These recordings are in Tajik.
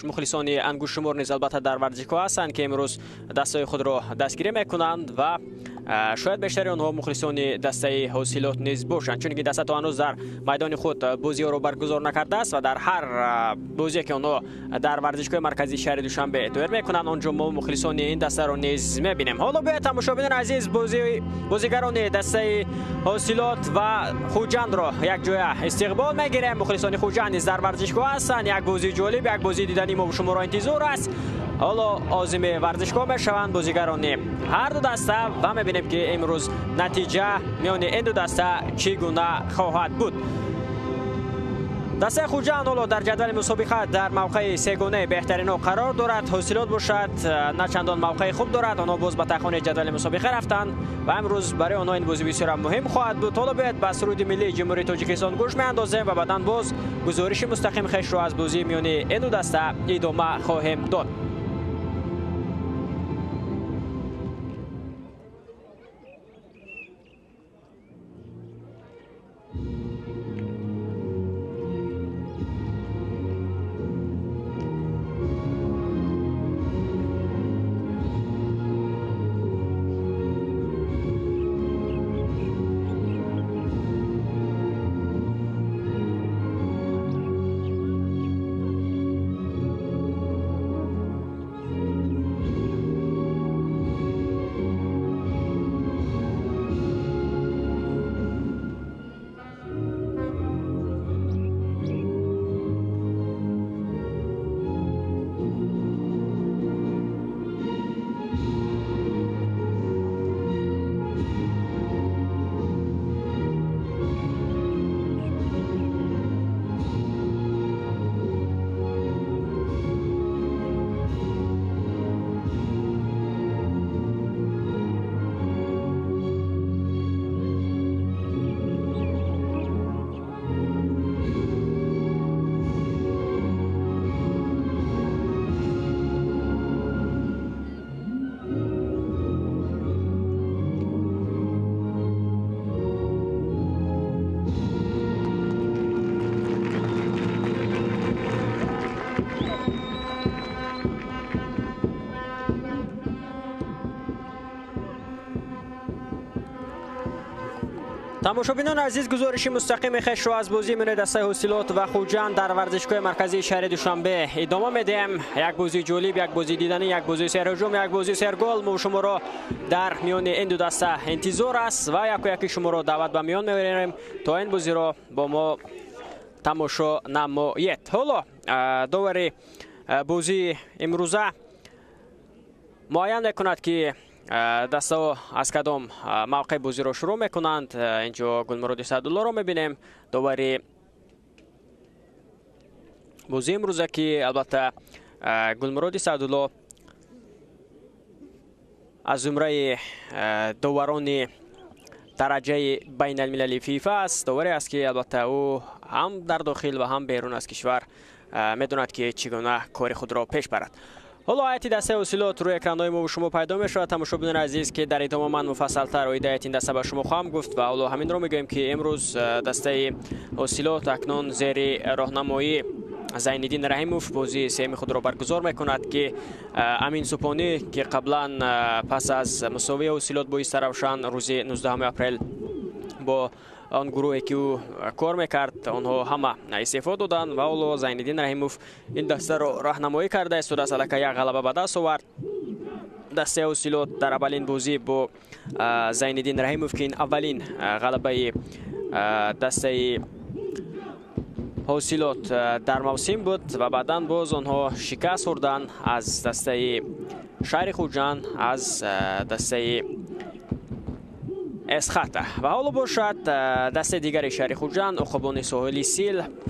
Мухлисони ангуштшумор низ албатта дар варзишгоҳ ҳастанд, ки имрӯз дастаи худро дастгирӣ мекунанд ва шояд бештари онҳо мухлисони дастаи Ҳосилот низ бошанд, чунки даста то ҳанӯз дар майдони худ бозиҳоро баргузор накардааст ва дар ҳар бозие ки онҳо дар варзишгоҳи марказии шаҳри Душанбе доир мекунанд, он ҷо мо мухлисони ин дастаро низ мебинем. Ҳоло биёед, тамошобинони азиз, бозигарони дастаи Ҳосилот ва Хуҷандро якҷоя истиқбол мегирем. Мухлисони Хуҷанд низ дар варзишгоҳ ҳастанд. Як бозии ҷолиб, як бозии дидани мо шуморо интизор аст. Ҳоло озими варзишгоҳ мешаванд бозигарони ҳар ду даста ва мебинем, ки имрӯз натиҷа миёни ин ду даста чӣ гуна хоҳад буд. Дастаи Хуҷанд ҳоло дар ҷадвали мусобиқа дар мавқеи сегонаи беҳтаринҳо қарор дорад. Ҳосилот бошад на чандон мавқеи хуб дорад. Онҳо боз ба тахони ҷадвали мусобиқа рафтанд ва имрӯз барои онҳо ин бозӣ бисёр муҳим хоҳад буд. Ҳоло биёед ба суруди миллии Ҷумҳурии Тоҷикистон гӯш меандозем ва баъдан боз гузориши мустақим хешро аз бозии миёни ин ду даста идома хоҳем дод. Тамошобинони азиз, гузориши мустақими хешро аз бозии миёни дастаи Ҳосилот ва Хуҷанд дар варзишгоҳи марказии шаҳри Душанбе идома медиҳем. Як бозии ҷолиб, як бозии диданӣ, як бозии серҳуҷум, як бозии сергол мо шуморо дар миёни ин ду даста интизор аст ва яку яки шуморо даъват ба миён меорем, то ин бозиро бо мо тамошо намоед. Ҳоло довари бозии имрӯза муайян мекунад, ки дастаҳо аз кадом мавқеи бозиро шурӯъ мекунанд. Инҷо Гулмуроди Саъдуллоро мебинем, довари бозии имрӯза, ки албатта Гулмуроди Саъдулло аз зумраи доварони дараҷаи байналмилалии ФИФА аст. Доваре аст, ки албатта ӯ ҳам дар дохил ва ҳам берун аз кишвар медонад, ки чӣ гуна кори худро пеш барад. Ҳоло ҳайати дастаи Ҳосилот рӯи экранҳои мо шумо пайдо мешавад, тамошобинони азиз, ки дар идома ман муфассалтар оиди ҳайати ин даста ба шумо хоҳам гуфт. Ва ҳоло ҳаминро мегӯем, ки имрӯз дастаи Ҳосилот акнун зери роҳнамоии Зайниддин Раҳимов бозии сеюми худро баргузор мекунад, ки Амин Супонӣ, ки қаблан пас аз мусовияи Ҳосилот бо Истаравшан рӯзи 19 апрел бо он гурӯҳе ки ӯ кор мекард, онҳо ҳама истеъфо доданд ва ҳоло Зайниддин Раҳимов ин дастаро роҳнамоӣ карда истодааст. Аллакай як ғалаба ба даст овард дастаи Ҳосилот дар аввалин бозӣ бо Зайниддин Раҳимов, ки ин аввалин ғалабаи дастаи Ҳосилот дар мавсим буд ва баъдан боз онҳо шикаст хӯрданд аз дастаи шаҳри Хуҷанд, аз дастаи Эсхата. Ва ҳоло бошад дастаи дигари шаҳри Хуҷанд, Уқобони соҳили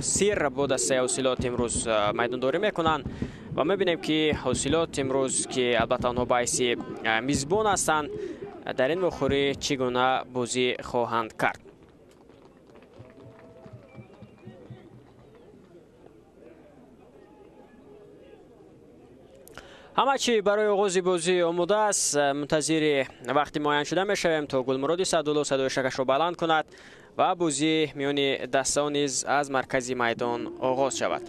Сир бо дастаи Ҳосилот имрӯз майдондорӣ мекунанд ва мебинем, ки Ҳосилот имрӯз, ки албатта онҳо ба ҳайси мизбон ҳастанд, дар ин вохӯрӣ чӣ гуна бозӣ хоҳанд кард. Ҳама чӣ барои оғози бозӣ омода аст. Мунтазири вақти муайян шуда мешавем, то Гулмуроди Саъдулло садои шакашро баланд кунад ва бозӣ миёни дастаҳо низ аз маркази майдон оғоз шавад.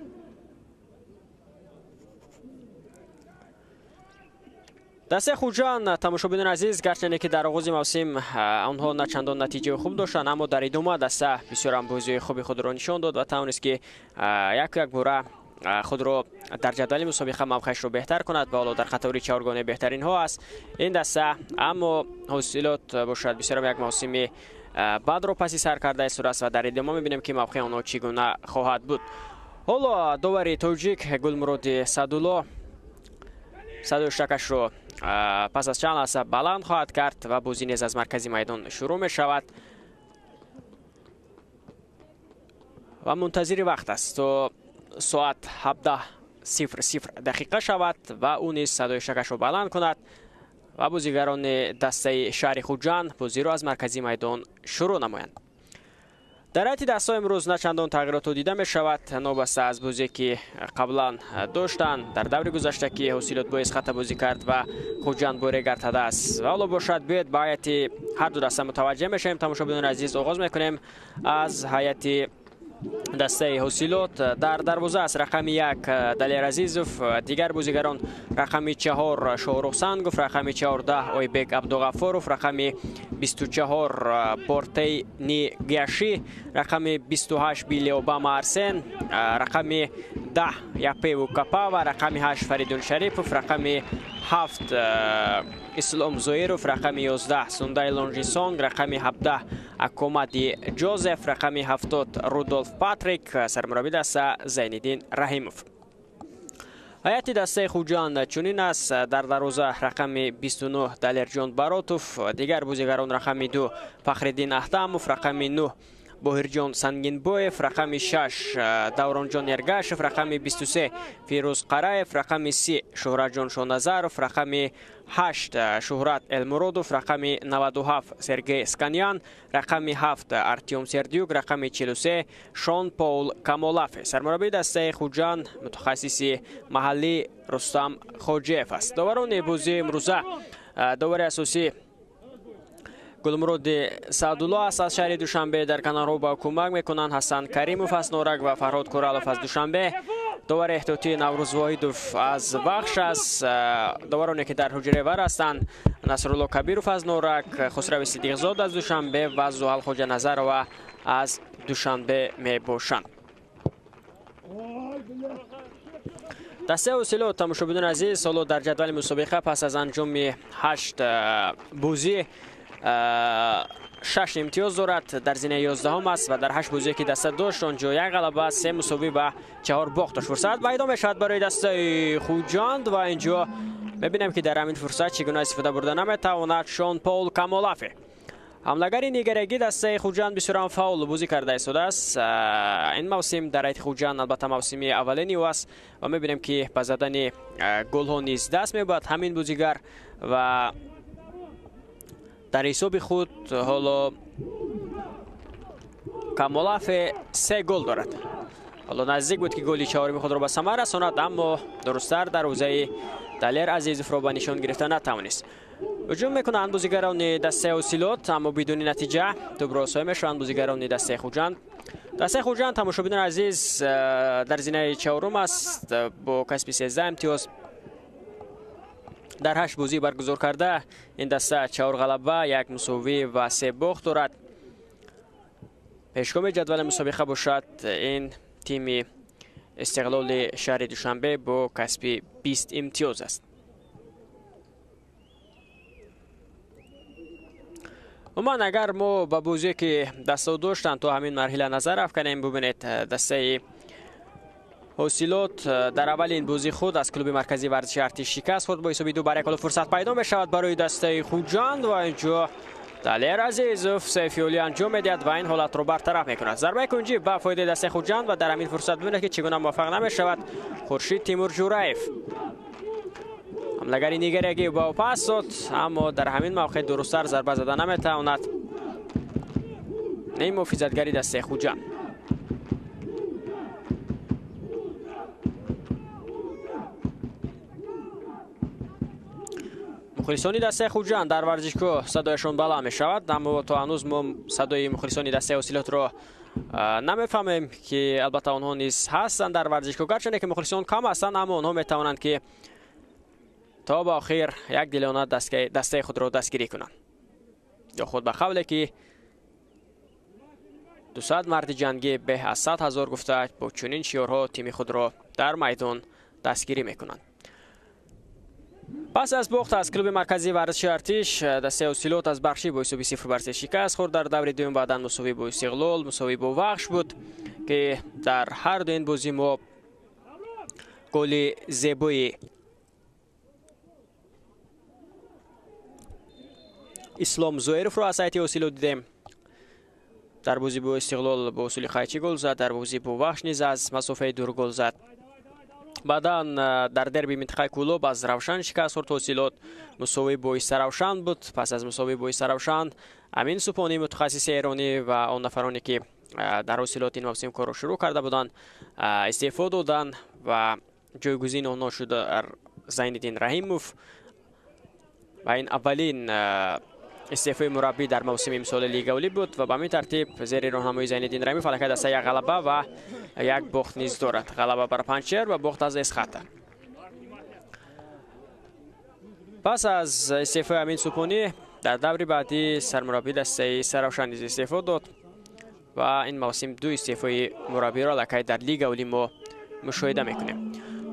Дастаи Хуҷанд, тамошобинони азиз, гарчанде ки дар оғози мавсим онҳо на чандон натиҷаи хуб доштанд, аммо дар идома даста бисёр ҳам бозиҳои хуби худро нишон дод ва тавонист ки як бора худро дар ҷадвали мусобиқа мавқеашро беҳтар кунад ва ҳоло дар қатори чаҳоргонаи беҳтаринҳо аст ин даста. Аммо ҳосилот бошад бисёрам як мавсими бадро паси сар карда истодааст ва дар идома мебинем ки мавқеи онҳо чӣ гуна хоҳад буд. Ҳоло довари тоҷик Гулмуроди Садулло садои шакашро пас аз чанд лаҳза баланд хоҳад кард ва бозӣ низ аз маркази майдон шурӯъ мешавад ва мунтазири вақт аст то соат 17:00 дақиқа шавад ва ӯ низ садои шакашро баланд кунад ва бозигарони дастаи шаҳри Хуҷанд бозиро аз маркази майдон шурӯъ намоянд. Дар ҳайати дастҳо имрӯз на чандон тағйиротҳо дида мешавад, новобаста аз бозие ки қаблан доштанд дар даври гузашта ки ҳосилот бо Эсхата бозӣ кард ва Хуҷанд бо Регар тадааст. Ва ҳоло бошад биёед ба ҳайати ҳар ду даста мутаваҷҷеҳ мешавем. Тамошобинони азиз, оғоз мекунем аз ҳайати дастаи ҳосилот. Дар дарвоза аст рақами 1 Далер Азизов, дигар бозигарон рақами 4 Шоҳрух Сангов, рақами 14 Ойбек Абдуғаффоров, рақами 24 Бортей Нигяши, рақами 28 Билли Обама Арсен, рақами 10 Япеву Капава, рақами 8 Фаридун Шарипов, рақами 7 Ислом Зоиров, рақами 11 Сундай Лонжисонг, рақами 17 Акомади Ҷозеф, рақами 70 Рудолф Патрик, сармурабби даста Зайниддин Раҳимов. Ҳайати дастаи Хуҷанд чунин аст: дар дарвоза рақами 29 Далерҷон Баротов, дигар бозигарон рақами 2 Фахриддин Аҳтамов, рақами 9 Боҳирҷон Сангинбоев, рақами 6 Давронҷон Эргашев, рақами 23 Фирӯз Қараев, рақами 30 Шуҳратҷон Шоназаров, рақами 8 Шуҳрат Элмуродов, рақами 97 Сергей Сканян, рақами 7 Артём Сердюк, рақами 43 Шон Паул Камолафе. Сармураббии дастаи Хуҷанд мутахассиси маҳаллӣ Рустам Хоҷиев аст. Доварони бозии имрӯза довари асосӣ Гулмуроди Саъдулло аст аз шаҳри Душанбе, дар канорҳо ба кӯмак мекунанд Ҳасан Каримов аз Норак ва Фарҳод Куралов аз Душанбе. Довари эҳтиётӣ Наврӯз Воҳидов аз Вахш аст. Довароне ки дар ҳуҷраи вар ҳастанд Насрулло Кабиров аз Норак, Хусрави Сидиқзод аз Душанбе ва Зуҳал Хоҷаназарова аз Душанбе мебошанд. Дастаи ҳосилот, тамошобинони азиз, ҳоло дар ҷадвали мусобиқа пас аз анҷоми 8 бозӣ 6 имтиёз дорад, дар зинаи 11 аст ва дар 8 бозие ки даста дошт онҷо 1 ғалаба, 3 мусовӣ ва 4 бохт дошт. Фурсат пайдо мешавад барои дастаи Хуҷанд ва инҷо мебинем ки дар ҳамин фурсат чӣ гуна истифода бурда наметавонад Шон Паул Камолафе. Ҳамлагари нигарагӣ дастаи Хуҷанд бисёрам фаъол бозӣ карда истодааст. Ин мавсим дар ҳайати Хуҷанд албатта мавсими аввалини ӯ аст ва мебинем ки ба задани голҳо низ даст мебарад ҳамин бозигар ва дар ҳисоби худ ҳоло Камолафе 3 гол дорад. Ҳоло наздик буд ки голи чаҳоруми худро ба самар расонад, аммо дурусттар дарвозаи Далер Азизовро ба нишон гирифта натавонист. Ҳуҷум мекунанд бозигарони дастаи ҳосилот, аммо бидуни натиҷа. Тӯбро соҳиб мешаванд бозигарони дастаи Хуҷанд. Дастаи Хуҷанд, тамошобинони азиз, дар зинаи чаҳорум аст бо касби 13 имтиёз. Дар 8 бозӣ баргузор карда ин даста 4 ғалаба, 1 мусовӣ ва 3 бохт дорад. Пешгоми ҷадвали мусобиқа бошад ин тими Истиқлоли шаҳри Душанбе бо касби 20 имтиёз аст. Умуман агар мо ба бозие ки дастаҳо доштанд то ҳамин марҳила назар афканем, бубинед дастаи ҳосилот дар аввалин бозии худ аз клуби марказии варзиши Артиш шикаст хӯрд бо ҳисоби 2-1. Ҳоло фурсат пайдо мешавад барои дастаи Хуҷанд ва инҷо Далер Азизов сейфиёлӣ анҷом медиҳад ва ин ҳолатро бартараф мекунад. Зарбаи кунҷӣ ба фоидаи дастаи Хуҷанд ва дар ҳамин фурсат бибинед ки чӣ гуна муваффақ намешавад Хуршид Тимур Ҷураев. Ҳамлагари нигарагӣ ба ӯ пас дод, аммо дар ҳамин мавқеъ дурусттар зарба зада наметавонад. Ин муҳофизатгари дастаи Хуҷанд. Мухлисони дастаи Хуҷанд дар варзишгоҳ садояшон баланд мешавад, аммо то ҳанӯз мо садои мухлисони дастаи ҳосилотро намефаҳмем ки албатта онҳо низ ҳастанд дар варзишгоҳ. Гарчанде ки мухлисон кам ҳастанд, аммо онҳо метавонанд ки то ба охир як дилона дастаи худро дастгирӣ кунанд. Ё худ ба қавле ки 200 марди ҷангӣ беҳ аз 100 ҳазор гуфта, бо чунин шиорҳо тими худро дар майдон дастгирӣ мекунанд. Пас аз бохт аз клуби марказии варзиши Артиш, дастаи Ҳосилот аз Бахшӣ бо ҳисоби 0-3 шикаст хӯрд. Дар даври дуюм баъдан мусовӣ бо Истиқлол, мусовӣ бо Вахш буд, ки дар ҳар ду ин бозӣ мо голи зебои Ислом Зоировро аз ҳайати Ҳосилот дидем. Дар бозӣ бо Истиқлол бо усули хайчӣ гол зад, дар бозӣ бо Вахш низ аз масофаи дур гол зад. Баъдан дар дерби минтақаи Кӯлоб аз Равшан шикаст хӯрд Ҳосилот, мусовӣ бо Истаравшан буд. Пас аз мусовӣ бо Истаравшан Амин Супонӣ, мутахассиси эронӣ ва он нафароне ки дар Ҳосилот ин мавсим корро шурӯъ карда буданд, истеъфо доданд ва ҷойгузини онҳо шуд Зайниддин Раҳимов. Ва ин аввалин истеъфои мураббӣ дар мавсими имсоли Лигаи Олӣ буд ва ба ҳамин тартиб зери роҳнамоии Зайниддин Раҳимов аллакай даста як ғалаба ва як бохт низ дорад. Ғалаба бар Панҷшер ва бохт аз Эсхата. Пас аз истеъфои Амин Супонӣ дар даври баъдӣ сармураббӣ дастаи Саравшан низ истеъфо дод ва ин мавсим ду истеъфои мураббиро аллакай дар Лигаи Олӣ мо мушоҳида мекунем.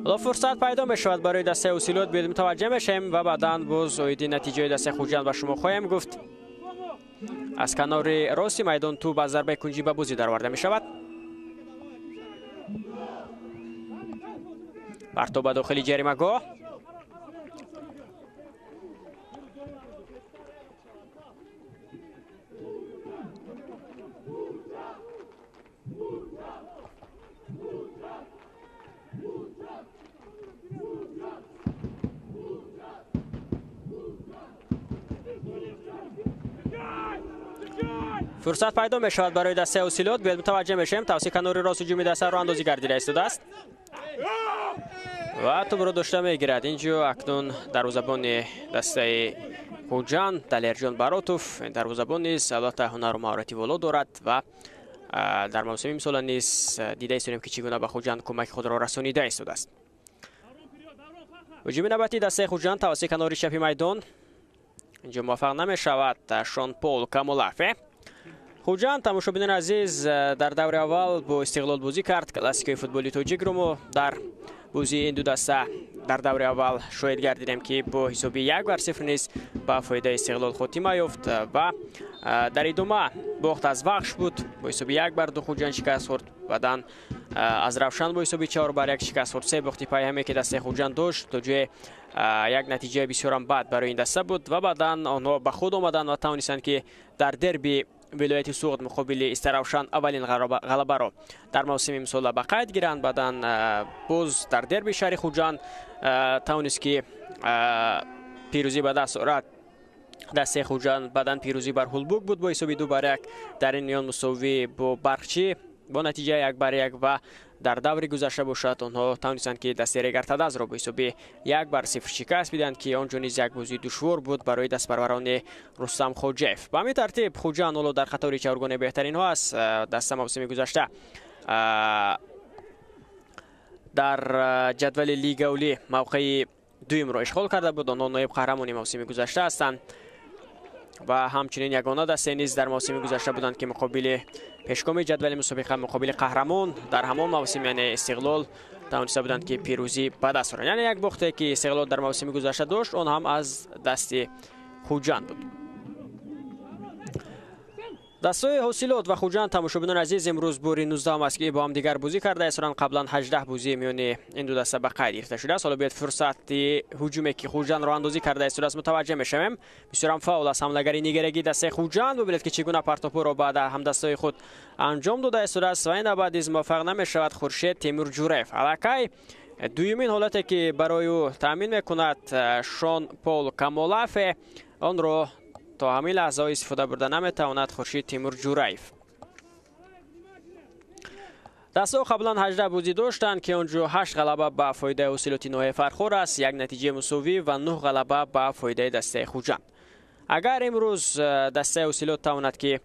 Ҳоло фурсат пайдо мешавад барои дастаи Ҳосилот, биёед мутаваҷҷеҳ мешавем ва баъдан боз оиди натиҷаи дастаи Хуҷанд ба шумо хоҳем гуфт. Аз канори рости майдон тӯб аз зарбаи кунҷӣ ба бозӣ дароварда мешавад. Партоб ба дохили ҷаримагоҳ. Фурсат пайдо мешавад барои дастаи Ҳосилот, биёед мутаваҷҷеҳ мешавем. Тавсия канори рост ҳуҷуми даста роҳандозӣ гардида истодааст ва тӯбро дошта мегирад. Инҷо акнун дарвозабони дастаи Хуҷанд Далерҷон Баротов. Дарвозабон низ албатта ҳунару маҳорати воло дорад ва дар мавсими имсола низ дида истодем, ки чӣ гуна ба Хуҷанд кӯмаки худро расонида истодааст. Ҳуҷуми навбатии дастаи Хуҷанд тавассути канори чапи майдон. Инҷо муваффақ намешавад Шон Пол Камолафе. Хуҷанд, тамошобинони азиз, дар даври аввал бо Истиқлол бозӣ кард. Классикаи футболи тоҷикро мо дар бозии ин ду даста дар даври аввал шоҳид гардидем, ки бо ҳисоби 1-0 низ ба фоидаи Истиқлол хотима ёфт ва дар идома бохт аз Вахш буд. Бо ҳисоби 1-2 Хуҷанд шикаст хӯрд. Баъдан аз Равшан бо ҳисоби 4-1 шикаст хӯрд. Се бохти пайҳаме ки дастаи Хуҷанд дошт, то ҷое як натиҷаи бисёрам бад барои ин даста буд ва баъдан онҳо ба худ омаданд ва тавонистанд, ки дар дерби вилояти Суғд муқобили Истаравшан аввалин ғалабаро дар мавсими имсола ба қайд гиранд. Баъдан боз дар дерби шаҳри Хуҷанд тавонист, ки пирӯзӣ ба даст орад дастаи Хуҷанд. Баъдан пирӯзӣ бар Ҳулбук буд бо ҳисоби 2-1. Дар ин миён мусовӣ бо Барқчӣ бо натиҷаи 1-1 ва дар даври гузашта бошад онҳо тавонистанд, ки дастаи Регартадазро бо ҳисоби 1-0 шикаст бидиҳанд, ки он ҷо низ як бозии душвор буд барои дастпарварони Рустам Хоҷаев. Ба ҳамин тартиб Хуҷанд ҳоло дар қатори чаҳоргонаи беҳтаринҳо аст. Даста мавсими гузашта дар ҷадвали Лигаи Олӣ мавқеи дуюмро ишғол карда буд. Онҳо ноиб қаҳрамони мавсими гузашта ҳастанд ва ҳамчунин ягона дастае низ дар мавсими гузашта буданд, ки муқобили пешгоми ҷадвали мусобиқа, муқобили қаҳрамон дар ҳамон мавсим, яъне Истиқлол, тавониста буданд, ки пирӯзӣ ба даст оранд. Яъне як бохте ки Истиқлол дар мавсими гузашта дошт, он ҳам аз дасти Хуҷанд буд. Дастаи Ҳосилот ва Хуҷанд, тамошобинони азиз, имрӯз бори 19 аст, ки бо ҳамдигар бозӣ карда истоданд. Қаблан 18 бозии миёни ин ду даста ба қайд гирифта шудааст. Ҳоло биёед фурсати ҳуҷуме ки Хуҷанд роҳандозӣ карда истодааст мутаваҷҷеҳ мешавем. Бисёрам фаъол аст ҳамлагари нигарагии дастаи Хуҷанд. Бибинед, ки чӣ гуна партопӯро ба ҳамдастаи худ анҷом дода истодааст ва ин навбат низ муваффақ намешавад Хуршед Темур Ҷураев. Аллакай дуюмин ҳолате ки барои ӯ таъмин мекунад Шон Пол Камолафе, онро то ҳамин лаҳзаҳо истифода бурда наметавонад Хуршид Тимур Ҷураев. Дастаҳо қаблан 18 бозӣ доштанд, ки он ҷо 8 ғалаба ба фоидаи Ҳосилоти ноҳияи Фархор аст, як натиҷаи мусовӣ ва 9 ғалаба ба фоидаи дастаи Хуҷанд. Агар имрӯз дастаи Ҳосилот тавонад, ки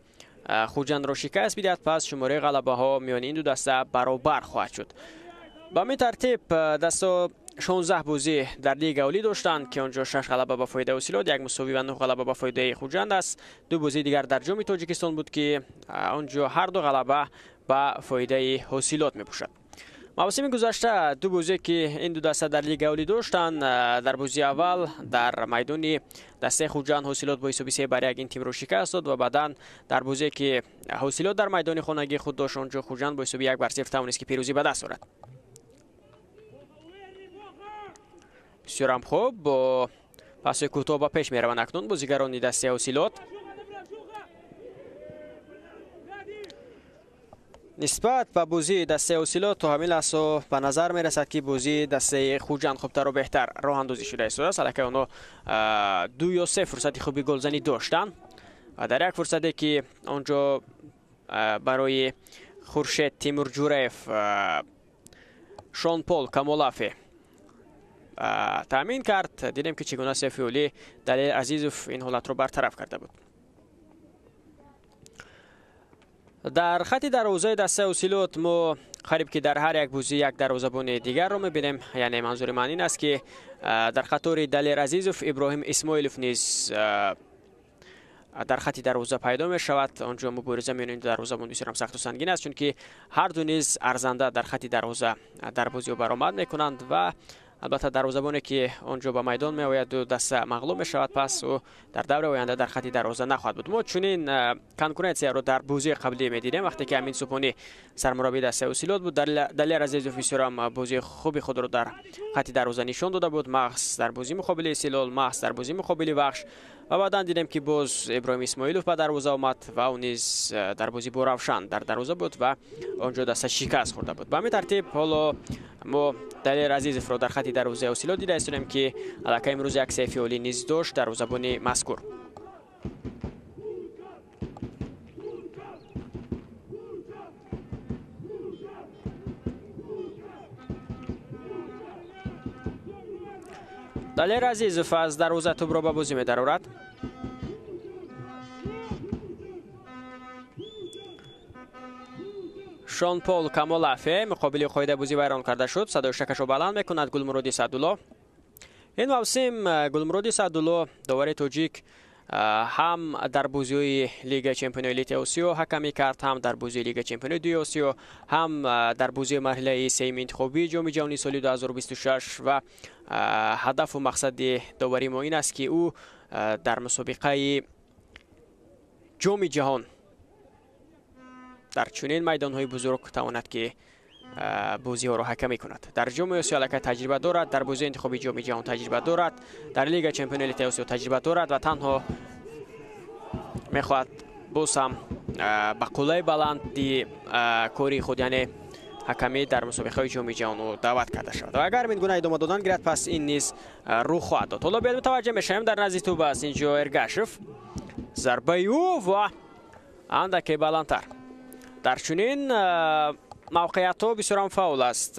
Хуҷандро шикаст бидиҳад, пас шумораи ғалабаҳо миёни ин ду даста баробар хоҳад шуд. Ба ҳамин тартиб дастаҳо 16 бозӣ дар лига олӣ доштанд, ки он ҷо 6 ғалаба ба фоидаи Ҳосилот, 1 мусовӣ ва 9 ғалаба ба фоидаи Хуҷанд аст. 2 бозии дигар дар ҷоми Тоҷикистон буд, ки он ҷо ҳар ду ғалаба ба фоидаи Ҳосилот мебошад. Мавсими гузашта 2 бозие ки ин ду даста дар лига олӣ доштанд, дар бозии аввал дар майдони дастаи Хуҷанд Ҳосилот бо ҳисоби 3-1 ин тимро шикаст дод ва баъдан дар бозие ки Ҳосилот дар майдони хонагии худ дошт, он ҷо Хуҷанд бо ҳисоби 1-0 тавонист ки пирӯзӣ ба даст орад. Бисёрам хуб, бо пасои кӯтоҳ ба пеш мераванд акнун бозигарони дастаи Ҳосилот. Нисбат ба бозии дастаи Ҳосилот то ҳамин лаҳза ба назар мерасад, ки бозии дастаи Хуҷанд хубтару беҳтар роҳандозӣ шуда истодааст. Аллакай онҳо 2 ё 3 фурсати хуби голзанӣ доштанд ва дар як фурсате ки он ҷо барои Хуршед Тимурҷураев Шон Пол Камолафе таъмин кард, дидем ки чӣ гуна сефи олӣ Далер Азизов ин ҳолатро бартараф карда буд. Дар хати дарвозаи дастаи Ҳосилот мо қариб ки дар ҳар як бозӣ як дарвозабони дигарро мебинем. Яъне манзури ман ин аст, ки дар қатори Далер Азизов Иброҳим Исмоилов низ дар хати дарвоза пайдо мешавад. Он ҷо мубориза миёни ин дарвозабон бисёрам сахту сангин аст, чунки ҳар ду низ арзанда дар хати дарвоза дар бозиҳо баромад мекунанд ва албатта дарвозабоне ки он ҷо ба майдон меояд ду даста мағлуб мешавад, пас ӯ дар давраи оянда дар хати дарвоза нахоҳад буд. Мо чунин конкуренсияро дар бозии қаблӣ медидем, вақте ки Амин Субҳонӣ сармураббии дастаи Ҳосилот буд. Далер Азизов бисёрам бозии хуби худро дар хати дарвоза нишон дода буд, маҳз дар бозии муқобили Истиқлол, маҳз дар бозии муқобили Вахш ва баъдан дидем ки боз Иброҳим Исмоилов ба дарвоза омад ва ӯ низ дар бозӣ бо Равшан дар дарвоза буд ва он ҷо даста шикаст хӯрда буд. Ба ҳамин тартиб ҳоло мо Далер Азизовро дар хати дарвозаи Ҳосилот дида истодем, ки аллакай имрӯз як сейфи олӣ низ дошт дарвозабони мазкур. Далер Азизов аз дарвоза тӯбро ба бозӣ медарорад. Шон Пол Камолафе муқобили қоидаи бозӣ вайрон карда шуд. Садои шакашро баланд мекунад Гулмуроди Саъдулло. Ин мавсим Гулмуроди Саъдулло, довари тоҷик, ҳам дар бозиҳои Лигаи чемпионои элитаи Осиё ҳакамӣ кард, ҳам дар бозии Лигаи чемпионои дуи Осиё, ҳам дар бозии марҳилаи сеюми интихобии ҷоми ҷаҳонии соли 2026 ва ҳадафу мақсади доварии мо ин аст, ки ӯ дар мусобиқаи ҷоми ҷаҳон дар чунин майдонҳои бузург тавонад ки бозиҳоро ҳакамӣ кунад. Дар ҷоми Осиё аллакай таҷриба дорад, дар бозии интихоби ҷоми ҷаҳон таҷриба дорад, дар Лигаи чемпионои элитаи Осиё таҷриба дорад ва танҳо мехоҳад боз ҳам ба қуллаи баланди кори худ, яъне ҳакамӣ дар мусобиқаҳои ҷоми ҷаҳон ӯ даъват карда шавад. Ва агар ин гуна идома додан гирад, пас ин низ рӯ хоҳад дод. Ҳоло биёед мутаваҷҷеҳ мешавем, дар назди тӯб аст инҷо Эргашев, зарбаи ӯ ва андаке баландтар. Дар чунин мавқеиятҳо бисёрам фаъол аст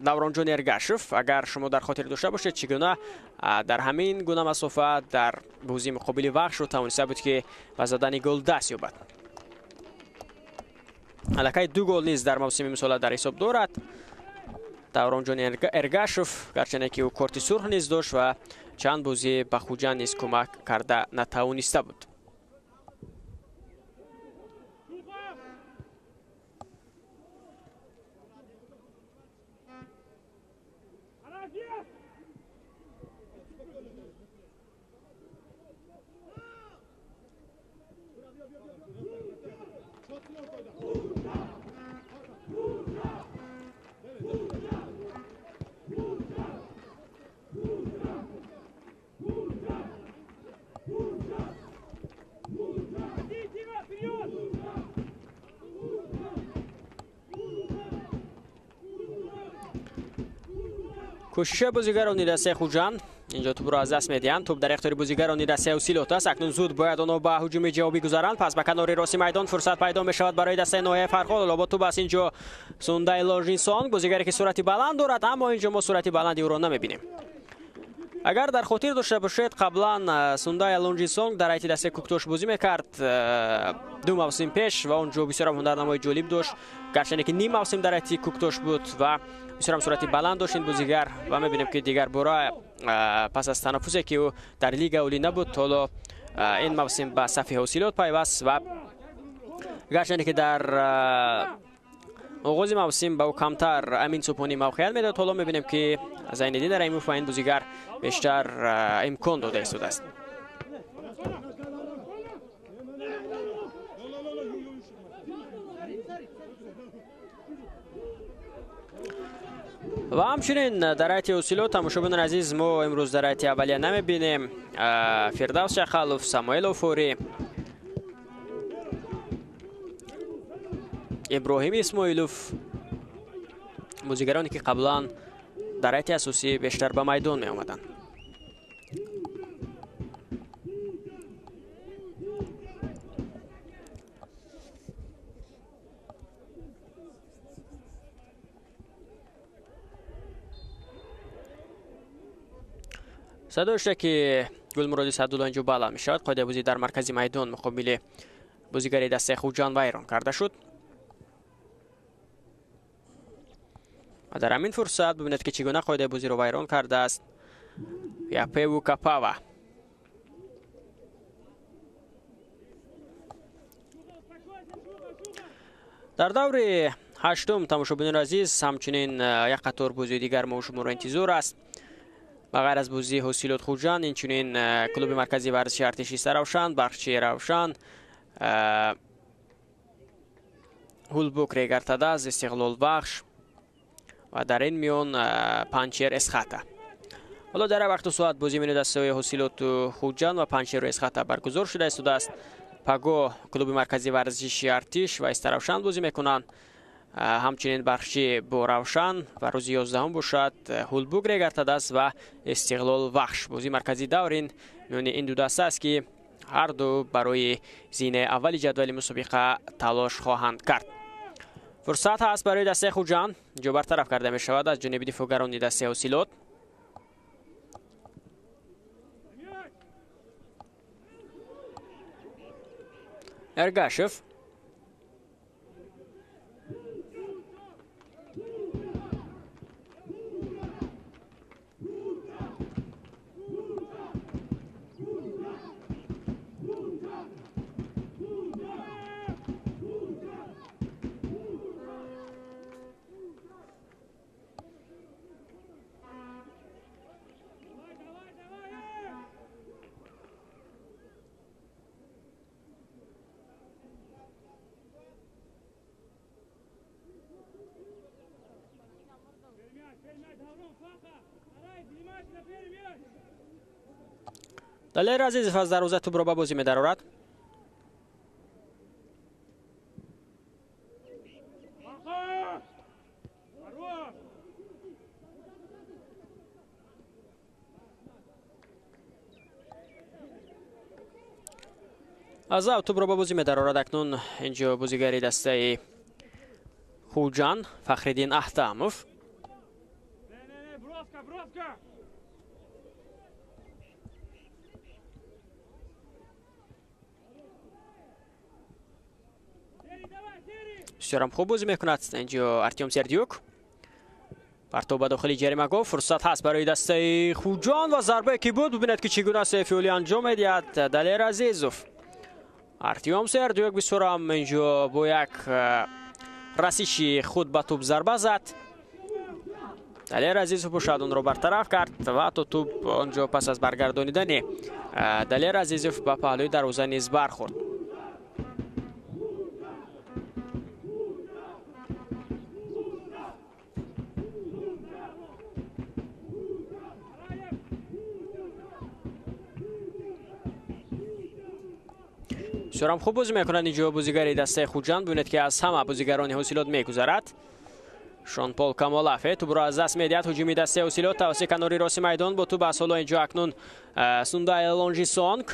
Давронҷон Эргашев. Агар шумо дар хотир дошта бошед, чӣ гуна дар ҳамин гуна масофа дар бозии муқобили Вахш тавониста буд, ки ба задани гол даст ёбад. Аллакай 2 гол низ дар мавсими имсола дар ҳисоб дорад Давронҷон Эргашев, гарчанде ки ӯ корти сурх низ дошт ва чанд бозӣ ба Хуҷанд низ кӯмак карда натавониста буд. Кӯшишҳои бозигарони дастаи Хуҷанд инҷо тӯбро аз даст медиҳанд. Тӯб дар ихтиёри бозигарони дастаи Ҳосилот аст. Акнун зуд бояд онҳо ба ҳуҷуми ҷавобӣ гузаранд. Пас ба канори рости майдон фурсат пайдо мешавад барои дастаи ноҳияи Фархор. Ҳоло бо тӯб аст инҷо Сундай Ложинсон, бозигаре ки суръати баланд дорад, аммо инҷо мо суръати баланди ӯро намебинем. Агар дар хотир дошта бошед, қаблан Сундай Лонжинсон дар ҳайати дастаи Кӯктош бозӣ мекард 2 мавсим пеш ва он ҷо бисёр ҳунарнамои ҷолиб дошт, гарчанде ки ним мавсим дар ҳайати Кӯктош буд ва Бисёр ҳам суръати баланд дошт ин бозигар ва мебинем, ки дигар бора пас аз танаффусе, ки ӯ дар лига олӣ набуд, ҳоло ин мавсим ба сафи ҳосилот пайваст ва гарчанде ки дар оғози мавсим ба ӯ камтар Амин Субҳонӣ мавқеият медод, ҳоло мебинем, ки Зайниддин Раҳимов ба ин бозигар бештар имкон дода истодааст. Ва ҳамчунин дар ҳайати ҳосилот, тамошобинони азиз, мо имрӯз дар ҳайати аввалия намебинем Фирдавс Шахалов, Самуэл Офурӣ, Иброҳим Исмоилов, бозигароне, ки қаблан дар ҳайати асосӣ бештар ба майдон меомаданд. Садо дошта, ки Гулмуроди Саъдулло инҷо баланд мешавад. Қоидаи бозӣ дар маркази майдон муқобили бозигари дастаи Хуҷанд вайрон карда шуд ва дар ҳамин фурсат бибинед, ки чӣ гуна қоидаи бозиро вайрон кардааст Япеву Капава. Дар даври ҳаштум, тамошобинони азиз, ҳамчунин як қатор бозии дигар мо шуморо интизор аст. Ба ғайр аз бозии ҳосилот Хуҷанд, инчунин клуби марказии варзиши артиши Саравшан, Бархчи Равшан, Ҳулбук Регартадаз, Истиқлол Вахш ва дар ин миён Панҷшер Эсхата. Ҳоло дар вақту соат бозии миёни дастаҳои ҳосилоту Хуҷанд ва Панҷшеру Эсхата баргузор шуда истодааст. Паго клуби марказии варзиши артиш ва Истаравшан бозӣ мекунанд, ҳамчунин Бархчӣ бо Равшан ва рӯзи 11-ум бошад Ҳулбук Регартадаз ва Истиқлол Вахш. Бозии марказии давр ин миёни ин ду даста аст, ки ҳар ду барои зинаи аввали ҷадвали мусобиқа талош хоҳанд кард. Фурсат ҳаст барои дастаи Хуҷанд, ҷо бартараф карда мешавад аз ҷониби дифоъгарони дастаи ҳосилот. Эргашев. Далер Азизов аз дарвоза тӯбро ба бозӣ медарорад. Аз ав тӯбро ба бозӣ медарорад акнун инҷо бозигари дастаи Хуҷанд Фахриддин Аҳтамов. Бисёрам хуб бозӣ мекунад инҷо Артём Сердюк. Партов ба дохили ҷаримагоҳ, фурсат ҳаст барои дастаи Хуҷанд ва зарбае ки буд, бибинед, ки чӣ гуна сейфи анҷом медиҳад Далер Азизов. Артём Сердюк бисёрам инҷо бо як расиши худ ба тӯб зарба зад. Далер Азизов бошад онро бартараф кард ва то тӯб онҷо пас аз баргардонидани Далер Азизов ба паҳлӯи дарвоза низ бархӯрд. Бисёрам хуб бозӣ мекунад инҷо бозигари дастаи Хуҷанд. Бибинед, ки аз ҳама бозигарони ҳосилот мегузарад. Шон Пол Камолафе тӯбро аз даст медиҳад. Ҳуҷуми дастаи ҳосилот тавассути канори рости майдон бо тӯб аз ҳоло инҷо акнун Сундай Лонжисонг.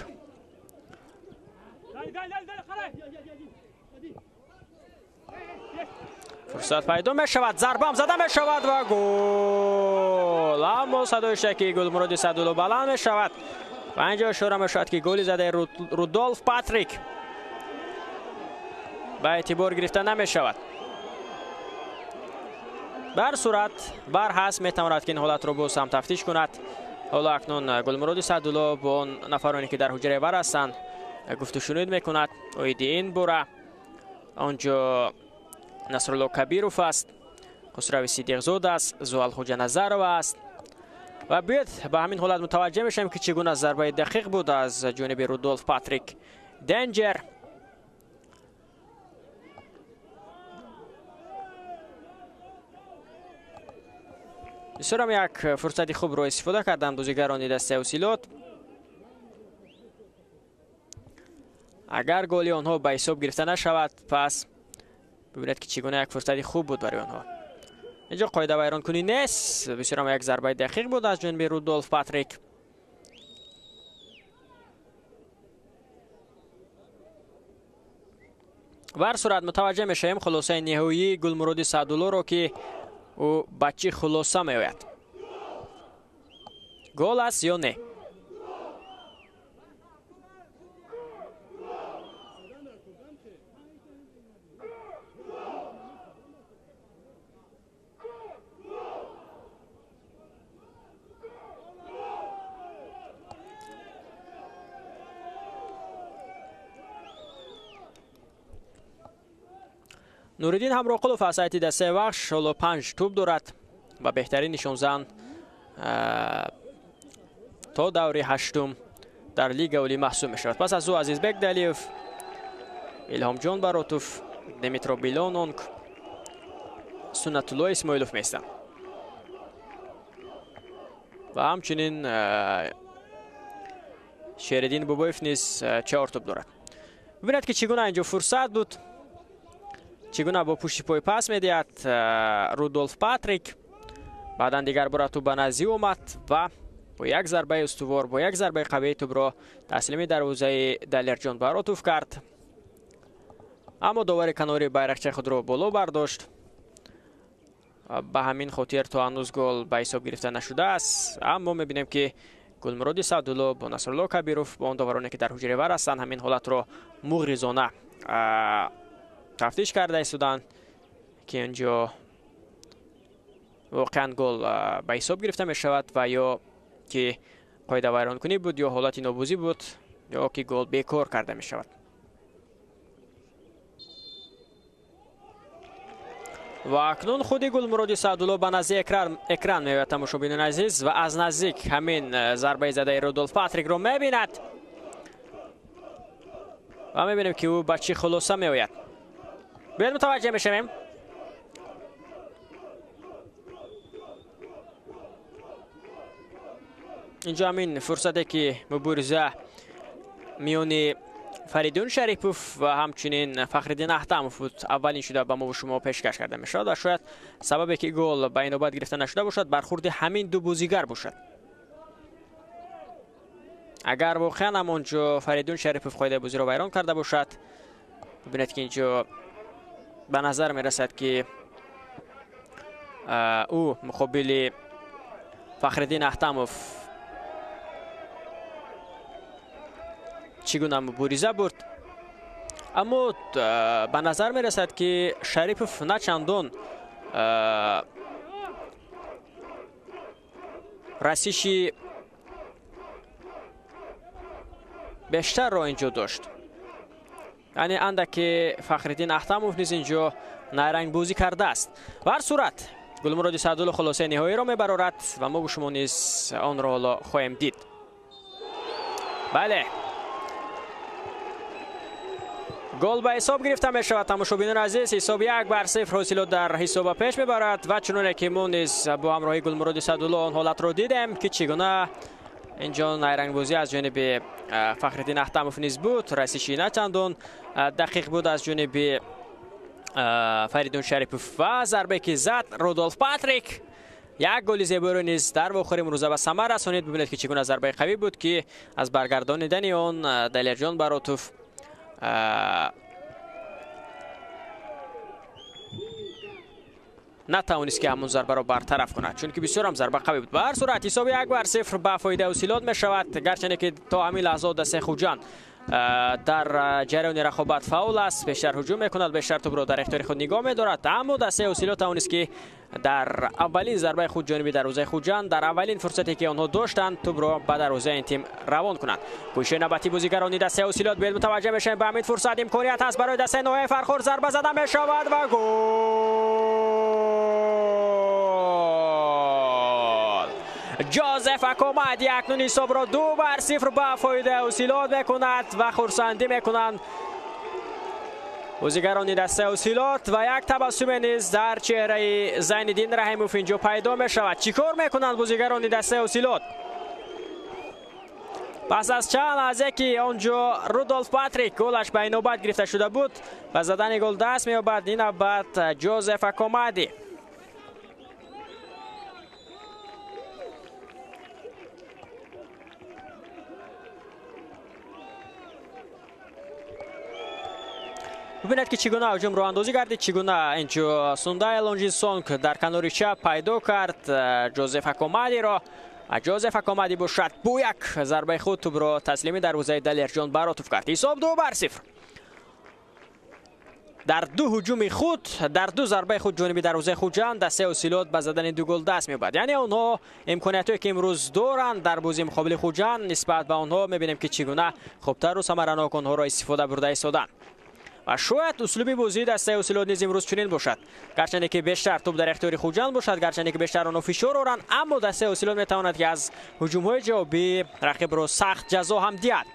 Фурсат пайдо мешавад, зарбаам зада мешавад ва гол! Аммо садои шаки Гулмуроди Саъдулло баланд мешавад ва инҷо ишора мешавад, ки голи задаи Рудолф Патрик ба эътибор гирифта намешавад. Ба ҳар сурат вар ҳаст, метавонад ки ин ҳолатро боз ҳам тафтиш кунад. Ҳоло акнун Гулмуроди Саъдулло бо он нафароне ки дар ҳуҷраи вар ҳастанд гуфтушунид мекунад оиди ин бора. Он ҷо Насрулло Кабиров аст, Хусрави Сидиқзод аст, Зуалхоҷа Назарова аст. Ва биёед ба ҳамин ҳолат мутаваҷҷеҳ мешавем, ки чӣ гуна зарбаи дақиқ буд аз ҷониби Рудолф Патрик Денҷер. Бисёрам як фурсати хубро истифода карданд бозигарони дастаи Ҳосилот. Агар голи онҳо ба ҳисоб гирифта нашавад, пас бибинед, ки чӣ гуна як фурсати хуб буд барои онҳо. Инҷо қоида вайронкунӣ нест. Бисёрам як зарбаи дақиқ буд аз ҷониби Рудолф Патрик. Ба ҳар сурат мутаваҷҷеҳ мешавем хулосаи ниҳоии Гулмуроди Саъдуллоро, ки ӯ ба чӣ хулоса меояд, гол аст ё не. Нуриддин Ҳамроқулов аз ҳайати дастаи Вахш ҳоло 5 тӯб дорад ва беҳтарин нишонзан то даври ҳаштум дар лига олӣ маҳсуб мешавад. Пас аз ӯ Азизбек Далиев, Илҳомҷон Баротов, Димитро Билононг, Суннатулло Исмоилов меистанд. Ва ҳамчунин Шериддин Бобоев низ 4 тӯб дорад. Бибинед, ки чӣ гуна инҷо фурсат буд, чӣ гуна бо пушти пой пас медиҳад Рудолф Патрик. Баъдан дигар бора тӯб ба наздик омад ва бо як зарбаи устувор, бо як зарбаи қавии тӯбро таслими дарвозаи Далерҷон Баротов кард. Аммо довари канори байрақчаи худро боло бардошт. Ба ҳамин хотир то ҳанӯз гол ба ҳисоб гирифта нашудааст. Аммо мебинем, ки Гулмуроди Саъдулло бо Насрулло Кабиров, бо он довароне ки дар ҳуҷраи вар ҳастанд, ҳамин ҳолатро муғризона тафтиш карда истоданд, ки инҷо воқеан гол ба ҳисоб гирифта мешавад ва ё ки қоидавайронкунӣ буд, ё ҳолати нобузӣ буд, ё ки гол бекор карда мешавад. Ва акнун худи Гулмуроди Саъдулло ба назди экран меояд, тамошобинони азиз, ва аз наздик ҳамин зарбаи задаи Рудолф Патрикро мебинад ва мебинем, ки ӯ ба чӣ хулоса меояд. Биёед мутаваҷҷеҳ мешавем. Инҷо ҳамин фурсате ки мубориза миёни Фаридун Шарипов ва ҳамчунин Фахриддин Аҳтамов буд, аввалин шуда ба мо шумо пешкаш карда мешавад ва шояд сабабе ки гол ба инобат гирифта нашуда бошад, бархурди ҳамин ду бозигар бошад. Агар воқеан ҳам онҷо Фаридун Шарипов қоидаи бозиро вайрон карда бошад, бибинед, ки инҷо ба назар мерасад, ки ӯ муқобили Фахриддин Аҳтамов чӣ гуна мубориза бурд. Аммо ба назар мерасад, ки Шарипов на чандон расиши бештарро инҷо дошт. Яъне андаке Фахриддин Аҳтамов низ инҷо найрангбозӣ кардааст. Ба ҳар сурат Гулмуроди Саъдулло хулосаи ниҳоиро мебарорад ва мо шумо низ онро ҳоло хоҳем дид. Бале, гол ба ҳисоб гирифта мешавад, тамошобинони азиз. Ҳисоб 1-0, Ҳосилот дар ҳисоба пеш мебарад. Ва чуноне ки мо низ бо ҳамроҳии Гулмуроди Саъдулло он ҳолатро дидем, ки чӣ гуна инҷо найрангбозӣ аз ҷониби Фахриддин Аҳтамов низ буд, расиши на чандон дақиқ буд аз ҷониби Фаридун Шарипов ва зарбе ки зад Рудолф Патрик, як голи зеборо низ дар вохӯри имрӯза ба самар расонид. Бибинед, ки чӣ гуна зарбаи қавӣ буд, ки аз баргардонидани он Далерҷон Баротов натавонист, ки ҳамон зарбаро бартараф кунад, чунки бисёрам зарба қавӣ буд. Ба ҳар сурат ҳисоби 1-0 ба фоидаи Ҳосилот мешавад, гарчанде ки то ҳамин лаҳзао дастаи Хуҷанд дар ҷараёни рақобат фаъол аст, бештар ҳуҷум мекунад, бештар тӯбро дар ихтиёри худ нигоҳ медорад. Аммо дастаи Ҳосилот тавонист, ки дар аввалин зарбаи худ ҷониби дарвозаи Хуҷанд, дар аввалин фурсате ки онҳо доштанд, тӯбро ба дарвозаи ин тим равон кунанд. Кӯшиши навбатии бозигарони дастаи Ҳосилот биёед мутаваҷҷеҳ мешавем ба ҳамин фурсат. Имконият ҳаст барои дастаи ноҳияи Фархор, зарба зада мешавад ва гол! Ҷозеф Акомади акнун ҳисобро 2-0 ба фоидаи Ҳосилот мекунад ва хурсандӣ мекунанд бозигарони дастаи Ҳосилот ва як табассуме низ дар чеҳраи Зайниддин Раҳимов инҷо пайдо мешавад. Чӣ кор мекунанд бозигарони дастаи Ҳосилот? Пас аз чанд лаҳзе ки он ҷо Рудолф Патрик голаш ба инобат гирифта шуда буд, ба задани гол даст меёбад ин навбат Ҷозеф Акомади. Бубинед, ки чӣ гуна ҳуҷум роҳандозӣ гардид, чӣ гуна инҷо Сундай Лонжин Сонг дар канори чап пайдо кард Ҷозеф Акомадиро. Ҷозеф Акомади бошад, бо як зарбаи худ тӯбро таслими дарвозаи Далерҷон Баротов кард. Ҳисоб 2-0. Дар ду ҳуҷуми худ, дар ду зарбаи худ ҷониби дарвозаи Хуҷанд дастаи Ҳосилот ба задани ду гол даст меёбад. Яъне онҳо имкониятҳое ки имрӯз доранд дар бозии муқобили Хуҷанд, нисбат ба онҳо мебинем, ки чӣ гуна хубтару самаранок онҳоро истифода бурда истоданд. Ва шояд услуби бозии дастаи Ҳосилот низ имрӯз чунин бошад. Гарчанде ки бештар тӯб дар ихтиёри Хуҷанд бошад, гарчанде ки бештар онҳо фишор оранд, аммо дастаи Ҳосилот метавонад, ки аз ҳуҷумҳои ҷавобӣ рақибро сахт ҷазо ҳам диҳад.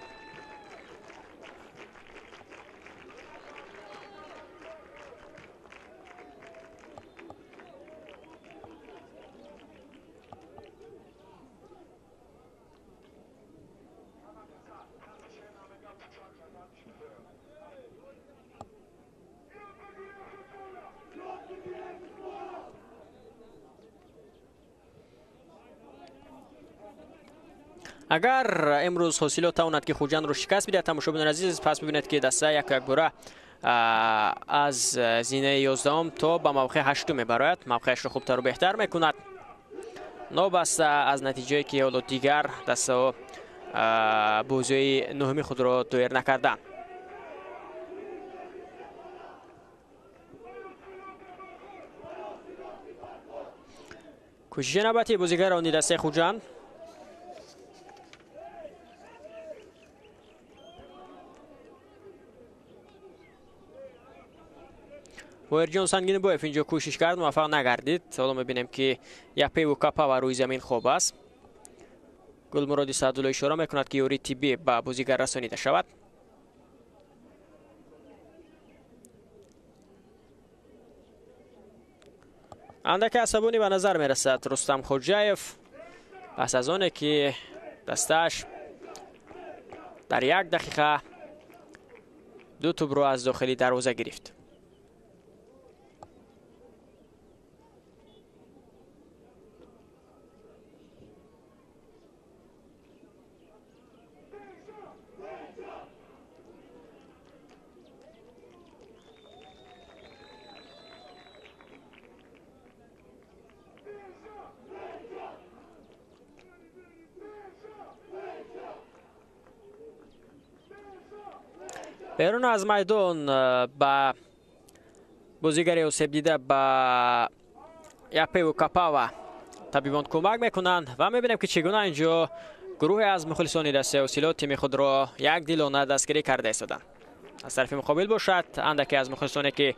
Агар имрӯз Ҳосилот тавонад, ки Хуҷандро шикаст бидиҳад, тамошобинони азиз, пас бибинед, ки даста як якбора аз зинаи 11 то ба мавқеи 8 мебарояд, мавқеашро хубтару беҳтар мекунад. Нобаста аз натиҷае ки ҳоло дигар дастаҳо бозиҳои нуҳуми худро доир накарданд. Кӯшиши навбатии бозигарони дастаи Хуҷанд. Боирҷон Сангинбоев инҷо кӯшиш кард, муваффақ нагардид. Ҳоло мебинем, ки Япеву Капава рӯи замин хоб аст. Гулмуроди Саъдулло ишора мекунад, ки ёрии тиббӣ ба бозигар расонида шавад. Андаке асабонӣ ба назар мерасад Рустам Хоҷаев пас аз оне ки дастааш дар як дақиқа ду тӯбро аз дохили дарвоза гирифт. Берун аз майдон ба бозигари осебдида, ба Япеву Капава, табибон кӯмак мекунанд ва мебинем, ки чӣ гуна инҷо гурӯҳе аз мухлисони дастаи Ҳосилот тими худро якдилона дастгирӣ карда истоданд. Аз тарафи муқобил бошад, андаке аз мухлисоне ки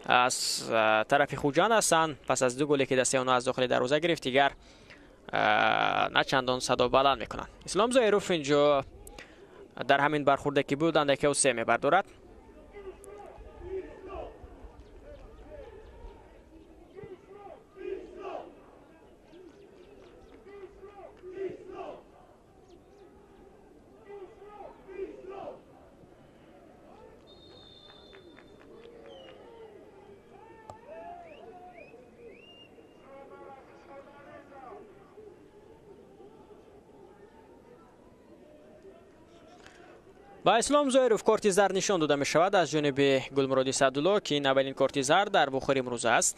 аз тарафи Хуҷанд ҳастанд, пас аз ду голе ки дастаи онҳо аз дохили дарвоза гирифт, дигар на чандон садо баланд мекунанд. Ислом Зоиров инҷо дар ҳамин бархурде ки буд, андаке се мебардорад. Ба Ислом Зоиров корти зард нишон дода мешавад аз ҷониби Гулмуроди Саъдулло, ки ин аввалин корти зард дар бухори имрӯза аст.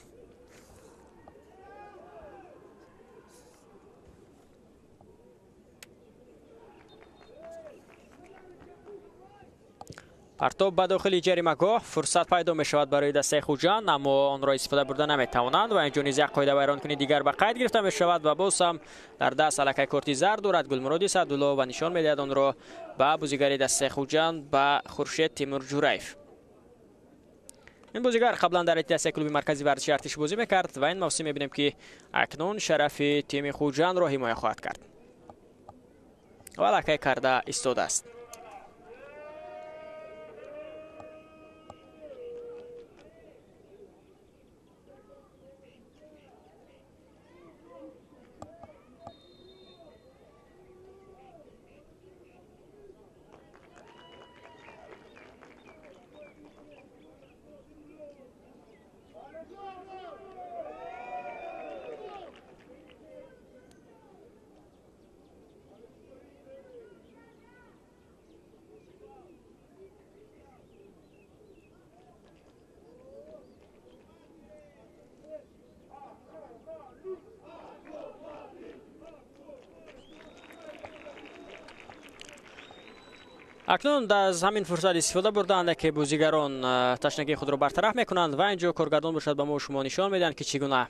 Партоб ба дохили ҷаримагоҳ, фурсат пайдо мешавад барои дастаи Хуҷанд, аммо онро истифода бурда наметавонанд ва инҷо низ як қоидавайронкунӣ дигар ба қайд гирифта мешавад ва боз ҳам дар даст аллакай корти зард дорад Гулмуроди Саъдулло ва нишон медиҳад онро ба бозигари дастаи Хуҷанд, ба Хуршед Тимурҷураев. Ин бозигар қаблан дар дастаи клуби маркази варзиши Артиш бозӣ мекард ва ин мавсим мебинем, ки акнун шарафи тими Хуҷандро ҳимоя хоҳад кард ва аллакай карда истодааст. Акнун аз ҳамин фурсат истифода бурданд, ки бозигарон ташнагии худро бартараф мекунанд ва инҷо коргардон бошад ба мо шумо нишон медиҳанд, ки чӣ гуна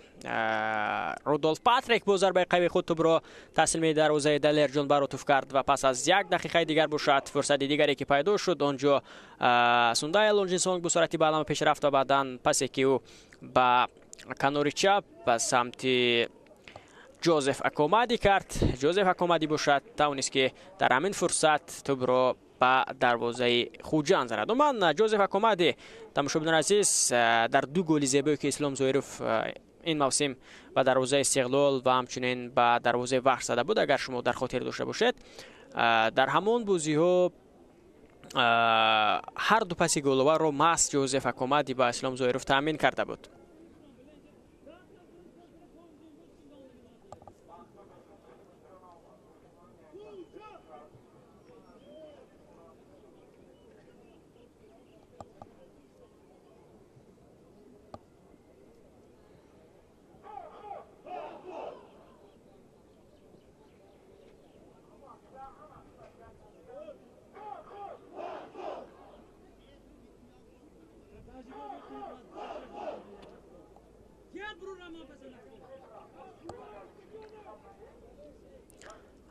Рудолф Патрик бо зарбаи қавии худ тӯбро таслими дарвозаи Далерҷон Баротов кард ва пас аз як дақиқаи дигар бошад фурсати дигаре ки пайдо шуд, онҷо Сундай Лонжинсонг бо суръати баланд пеш рафт ва баъдан пасе ки ӯ ба канори чап ба самти Ҷозеф Акомади кард, Ҷозеф Акомади бошад тавонист, ки дар ҳамин фурсат тӯбро ба дарвозаи Хуҷанд занад. Умуман Ҷозеф Акомади, тамошобинони азиз, дар ду голи зебое ки Ислом Зоиров ин мавсим ба дарвозаи Истиқлол ва ҳамчунин ба дарвозаи Вахш зада буд, агар шумо дар хотир дошта бошед, дар ҳамон бозиҳо ҳар ду паси головаро маҳз Ҷозеф Акомади ба Ислом Зоиров таъмин карда буд.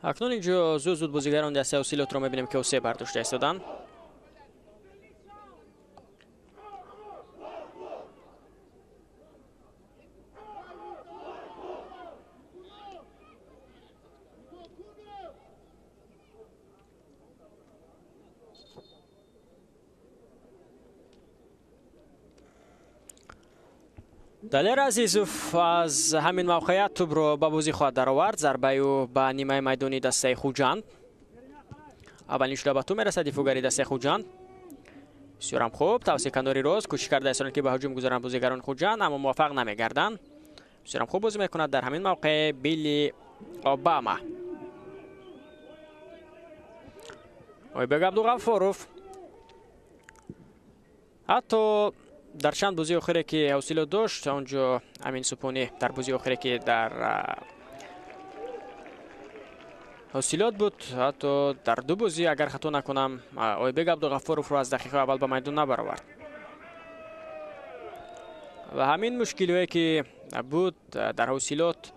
Акнун инҷо зуд-зуд бозигарон дастаи Ҳосилотро мебинем, ки осе бардошта истоданд. Далер Азизов аз ҳамин мавқеият тӯбро ба бозӣ хоҳад даровард. Зарбаи ӯ ба нимаи майдони дастаи Хуҷанд. Аввалин шуда ба тӯб мерасад дифоъгари дастаи Хуҷанд. Бисёрам хуб, тавсия канори рост кӯшиш карда истоданд, ки ба ҳуҷум гузаранд бозигарони Хуҷанд, аммо муваффақ намегарданд. Бисёрам хуб бозӣ мекунад дар ҳамин мавқеъ Билли Обама. Ойбек Абдуғаффоров ҳатто дар чанд бозии охире ки ҳосилот дошт, онҷо Амин Супонӣ дар бозии охире ки дар ҳосилот буд, ҳатто дар ду бозӣ агар хато накунам, Ойбек Абдуғаффоровро аз дақиқаи аввал ба майдон набаровард. Ва ҳамин мушкилиҳое ки буд дар ҳосилот,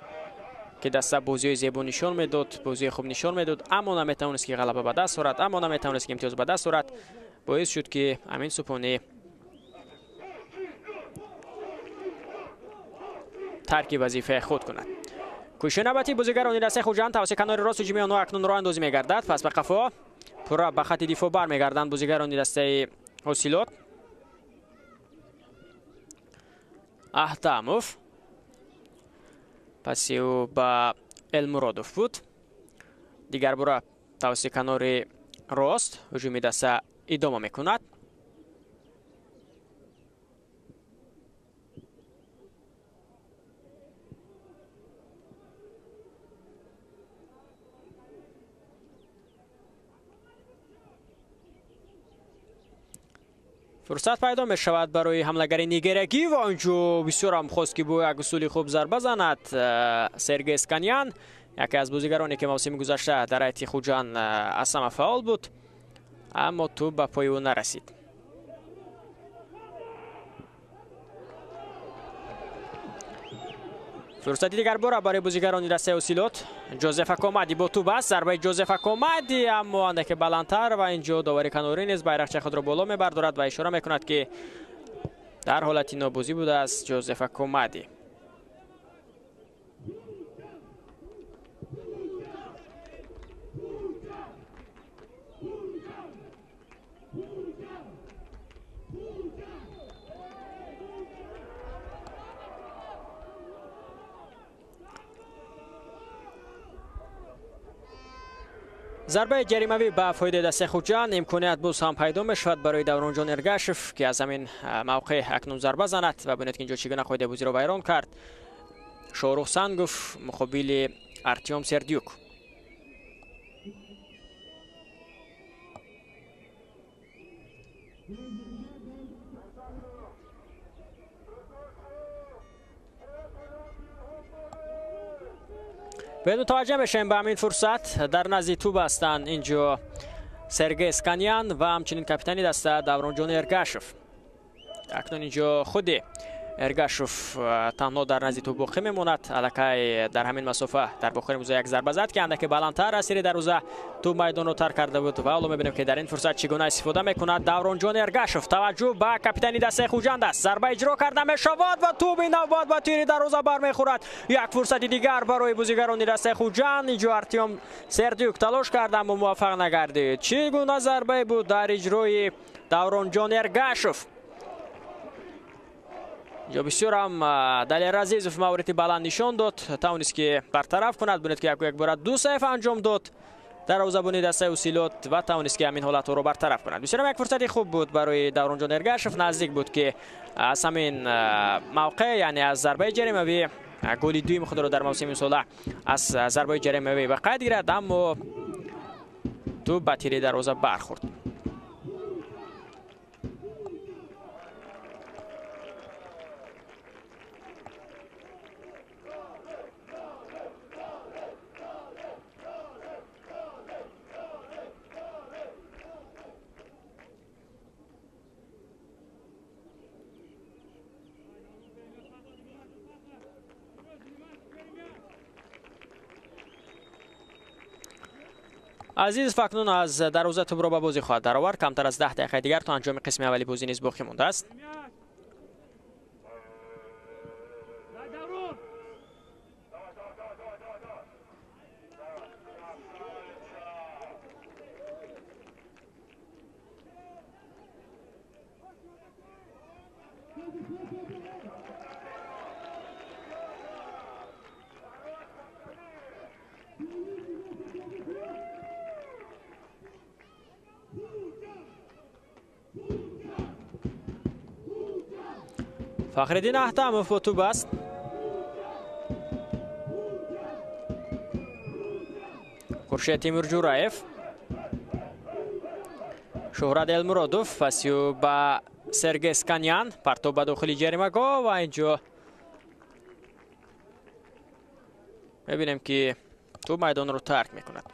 ки даста бозиҳои зебо нишон медод, бозии хуб нишон медод, аммо наметавонист ки ғалаба ба даст орад, аммо наметавонист ки имтиёз ба даст орад, боис шуд ки Амин Супонӣ тарки вазифаи худ кунад. Кӯшиши навбатии бозигарони дастаи Хуҷанд тавассути канори рост ҳуҷуми онҳо акнун роҳандозӣ мегардад. Пас ба қафо пурра ба хатти дифоъ бармегарданд бозигарони дастаи Ҳосилот. Аҳтамов паси ӯ ба Элмуродов буд. Дигар бора тавассути канори рост ҳуҷуми даста идома мекунад. Фурсат пайдо мешавад барои ҳамлагари нигерагӣ ва онҷо бисёр ҳам хост, ки бо як усули хуб зарба занад. Сергей Сканян, яке аз бозигароне ки мавсими гузашта дар ҳайати Хуҷанд аз ҳама фаъол буд, аммо тӯб ба пои ӯ нарасид. Фурсати дигар бора барои бозигарони дастаи Ҳосилот. Ҷозеф Акомади бо тӯб аст. Зарбаи Ҷозеф Акомади, аммо андаке баландтар ва инҷо довари канорӣ низ байрақчаи худро боло мебардорад ва ишора мекунад, ки дар ҳолати нобозӣ будааст Ҷозеф Акомади. Зарбаи ҷаримавӣ ба фоидаи дастаи Хуҷанд. Имконият боз ҳам пайдо мешавад барои Давронҷон Эргашев, ки аз ҳамин мавқеъ акнун зарба занад ва бинед, ки инҷо чӣ гуна қоидаи бозиро вайрон кард Шоҳрух Сангов муқобили Артём Сердюк. Бояд мутаваҷҷеҳ мешавем ба ҳамин фурсат. Дар назди тӯб ҳастанд инҷо Сергей Сканян ва ҳамчунин капитани даста Давронҷон Эргашев. Акнун инҷо худи Эргашев танҳо дар назди тӯб боқӣ мемонад. Аллакай дар ҳамин масофа дар бохири муза як зарба зад, ки андаке баландтар аз сири дарвоза тӯб майдонро тарк карда буд ва ҳоло мебинем, ки дар ин фурсат чӣ гуна истифода мекунад Давронҷон Эргашев. Таваҷҷӯҳ ба капитани дастаи Хуҷанд аст. Зарба иҷро карда мешавад ва тӯби навбат ба тири дарвоза бармехӯрад. Як фурсати дигар барои бозигарони дастаи Хуҷанд. Инҷо Артём Сердюк талош кард, аммо муваффақ нагардид. Чӣ гуна зарбае буд дар иҷрои Давронҷон Эргашев. Инҷо бисёр ҳам Далер Азизов мавриди баланд нишон дод, тавонист, ки бартараф кунад. Бинед, ки яку якбора ду саҳифа анҷом дод дарвозабони дастаи Ҳосилот ва тавонист, ки ҳамин ҳолатҳоро бартараф кунад. Бисёр ҳам як фурсати хуб буд барои Давронҷон Эргашев. Наздик буд, ки аз ҳамин мавқеъ, яъне аз зарбаи ҷаримавӣ, голи дуюми худро дар мавсими имсола аз зарбаи ҷаримавӣ ба қайд гирад, аммо тӯб ба тири дарвоза бархӯрд. Азизов акнун аз дарвоза тӯбро ба бозӣ хоҳад даровард. Камтар аз 10 дақиқаи дигар то анҷоми қисми аввали бозӣ низ боқӣ мондааст. Фахриддин Аҳтамов бо тӯб аст. Хуршед Темурҷураев, Шуҳрат Элмуродов пасю ба Сергей Сканян, партоб ба дохили ҷаримагоҳ ва инҷо мебинем, ки тӯб майдонро тарк мекунад.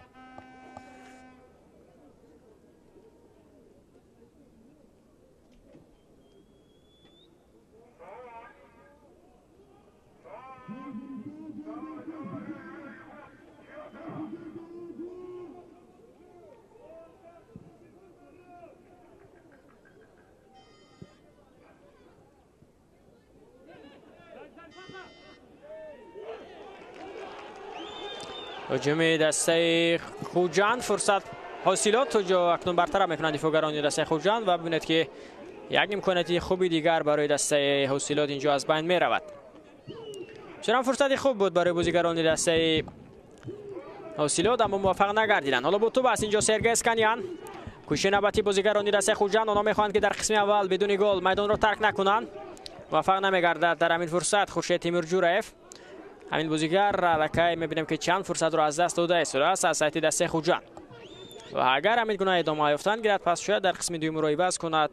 Ҳуҷуми дастаи Хуҷанд, фурсат Ҳосилот ҷо акнун бартараф мекунанд дифоъгарони дастаи Хуҷанд ва бибинед, ки як имконияти хуби дигар барои дастаи Ҳосилот инҷо аз байн меравад. Чунон фурсати хуб буд барои бозигарони дастаи Ҳосилот, аммо муваффақ нагардиданд. Ҳоло бо тӯб аст инҷо Сергей Сканян. Кӯшиши навбатии бозигарони дастаи Хуҷанд. Онҳо мехоҳанд, ки дар қисми аввал бидуни гол майдонро тарк накунанд. Муваффақ намегардад дар ҳамин фурсат Хуршед Темурҷураев. Ҳамин бозигар аллакай мебинем, ки чанд фурсатро аз даст дода истодааст аз сайти дастаи Хуҷанд. Ва агар ҳамин гуна идома ёфтан гирад, пас шояд дар қисми дуюмро иваз кунад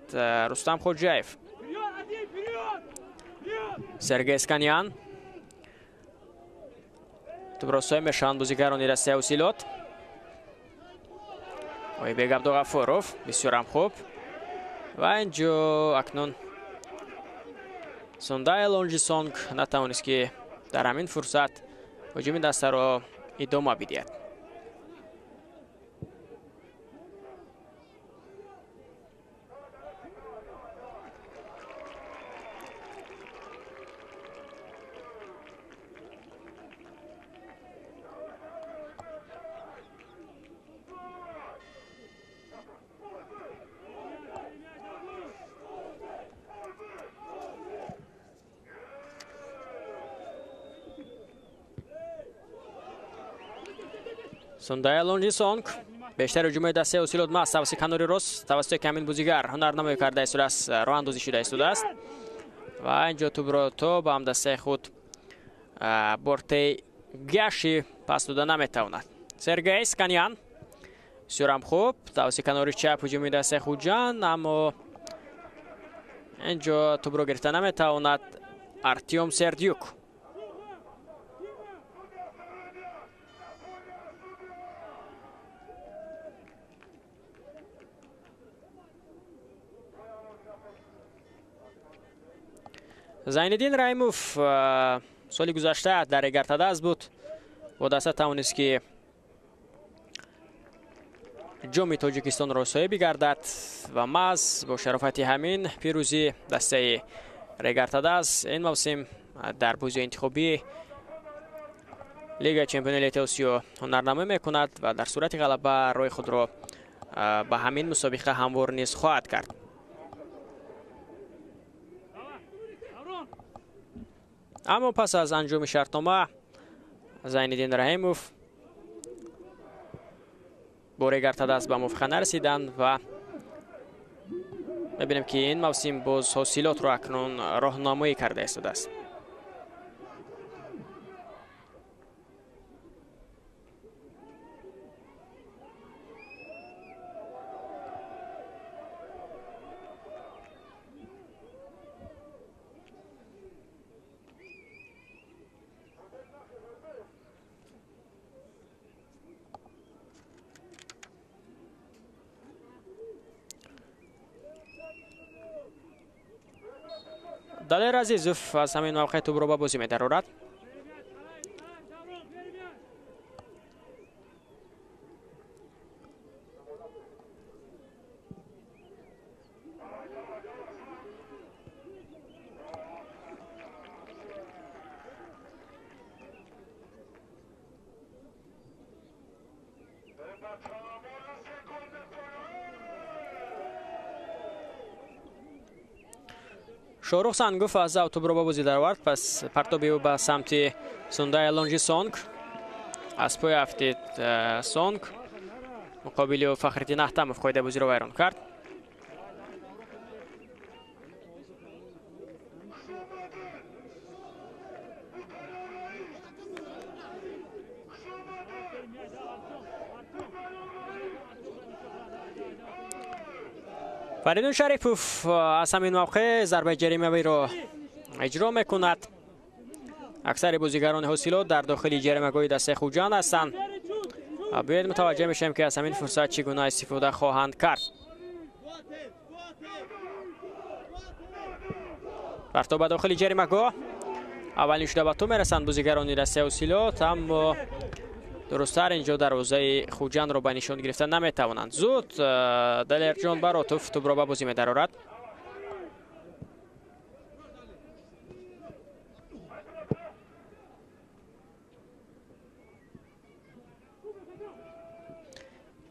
Рустам Хоҷаев. Сергей Сканян. Тӯбро соҳиб мешаванд бозигарони дастаи Ҳосилот. Оибек Абдуғафуров бисёрам хуб. Ва инҷо акнун Сундай Лонҷисонг натавонист, ки дар ҳамин фурсат ҳуҷуми дастаро идома бидиҳад. Сундай Лонжи Сонг бештар ҳуҷумои дастаи Ҳосилот маст тавассути канори рост тавассути камин бозигар ҳунарнамоӣ карда истодааст, роҳандозӣ шуда истодааст ва инҷо тӯбро то ба ҳамдастаи худ Бортей Гаши пас дода наметавонад. Сергей Сканян бисёрам хуб тавассути канори чап ҳуҷуми дастаи Хуҷанд, аммо инҷо тӯбро гирифта наметавонад Артём Сердюк. Зайниддин Раимов соли гузашта дар Регартадаз буд, бо даста тавонист ки ҷоми Тоҷикистонро соҳиб гардад ва маҳз бо шарофати ҳамин пирӯзӣ дастаи Регартадаз ин мавсим дар бозии интихобии Лигаи чемпиони элити Осиё ҳунарнамоӣ мекунад ва дар сурати ғалаба роҳи худро ба ҳамин мусобиқа ҳамвор низ хоҳад кард. Аммо пас аз анҷоми шартнома Зайниддин Раҳимов бо Регартадаз ба мувофиқа нарасиданд ва мебинем ки ин мавсим боз ҳосилотро акнун роҳнамоӣ карда истодааст. Далер Азизов аз ҳамин мавқеъ тӯбро ба бозӣ медарорад. Шоҳрух Сангов аз зав тӯбро ба бозӣ даровард, пас партоби ӯ ба самти Сундай Лонжи Сонг. Аз пой афтид Сонг. Муқобили ӯ Фахриддин Аҳтамов қоидаи бозиро вайрон кард. Фаридун Шарипов аз ҳамин мавқеъ зарбаи ҷаримавиро иҷро мекунад. Аксари бозигарони ҳосилот дар дохили ҷаримагоҳи дастаи Хуҷанд ҳастанд. Биёед мутаваҷҷеҳ мешавем, ки аз ҳамин фурсат чӣ гуна истифода хоҳанд кард. Партоб ба дохили ҷаримагоҳ. Аввалин шуда ба тӯб мерасанд бозигарони дастаи ҳосилот, аммо дурусттар инҷо дарвозаи Хуҷандро ба нишон гирифта наметавонанд. Зуд Далерҷон Баротов тӯбро ба бозӣ медарорад.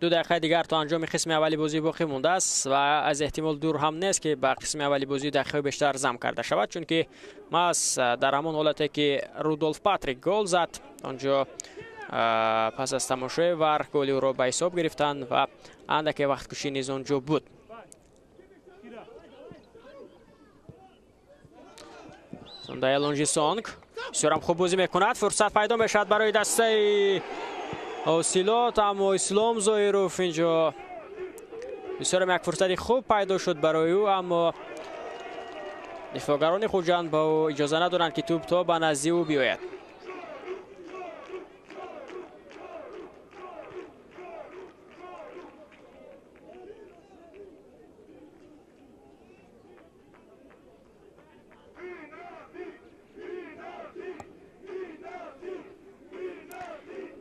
Ду дақиқаи дигар то анҷоми қисми аввали бозӣ боқӣ мондааст ва аз эҳтимол дур ҳам нест, ки ба қисми аввали бозӣ дақиқаи бештар зам карда шавад, чунки маҳз дар ҳамон ҳолате ки Рудолф Патрик гол зад, онҷо пас аз тамошои вар голи ӯро ба ҳисоб гирифтанд ва андаке вақткушӣ низ он ҷо буд. Сундай Лонжи Сонг бисёрам хуб бозӣ мекунад. Фурсат пайдо мешавад барои дастаи ҳосилот, аммо Ислом Зоиров инҷо бисёрам як фурсати хуб пайдо шуд барои ӯ, аммо дифоъгарони Хуҷанд ба ӯ иҷоза надоранд, ки тӯб то ба назди ӯ биёяд.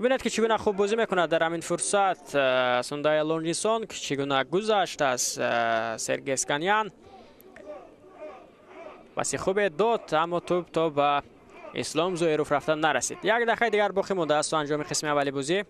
Бубинед, ки чӣ гуна хуб бозӣ мекунад дар ҳамин фурсат Сундай Лонжисон, ки чӣ гуна гузашт аз Сергей Сканян. Паси хубе дод, аммо тӯб то ба Ислом Зоиров рафта нарасид. Як дақиқаи дигар боқӣ мондааст то анҷоми қисми аввали бозӣ.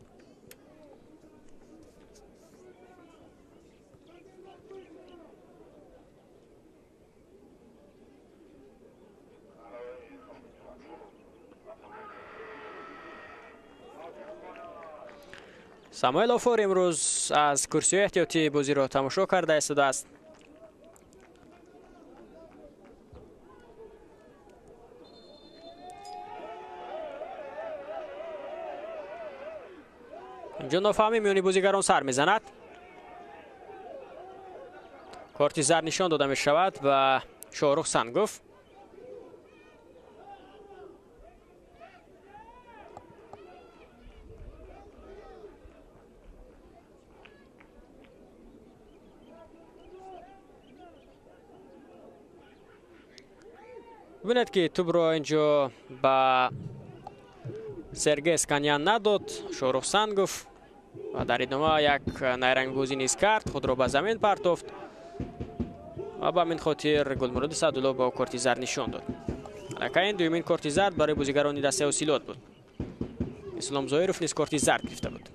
Самуэл Офор имрӯз аз курсиҳои эҳтиётии бозиро тамошо карда истодааст. Инҷо нофаҳмӣ миёни бозигарон сар мезанад. Корти зард нишон дода мешавад ба Шоҳрух Сангов. Бубинед, ки тӯбро инҷо ба Сергей Сканян надод Шоҳрух Сангов ва дар идома як найрангбозӣ низ кард, худро ба замин партофт ва ба ҳамин хотир Гулмуроди Саъдулло ба корти зард нишон дод. Аллакай ин дуюмин корти зард барои бозигарони дастаи Ҳосилот буд. Ислом Зоиров низ корти зард гирифта буд.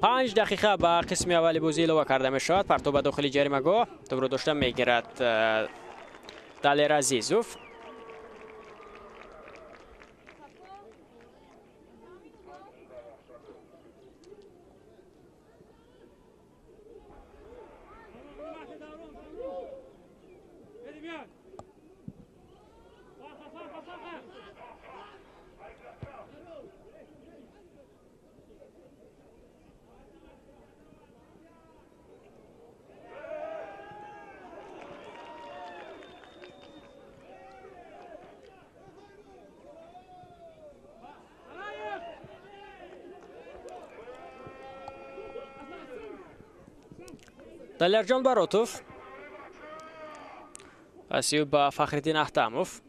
5 дақиқа ба қисми аввали бозӣ илова карда мешавад. Партов ба дохили ҷаримагоҳ, тӯбро дошта мегирад Далер Азизов. Далерҷон Баротов, пасиу ба Фахриддин Ахтамов.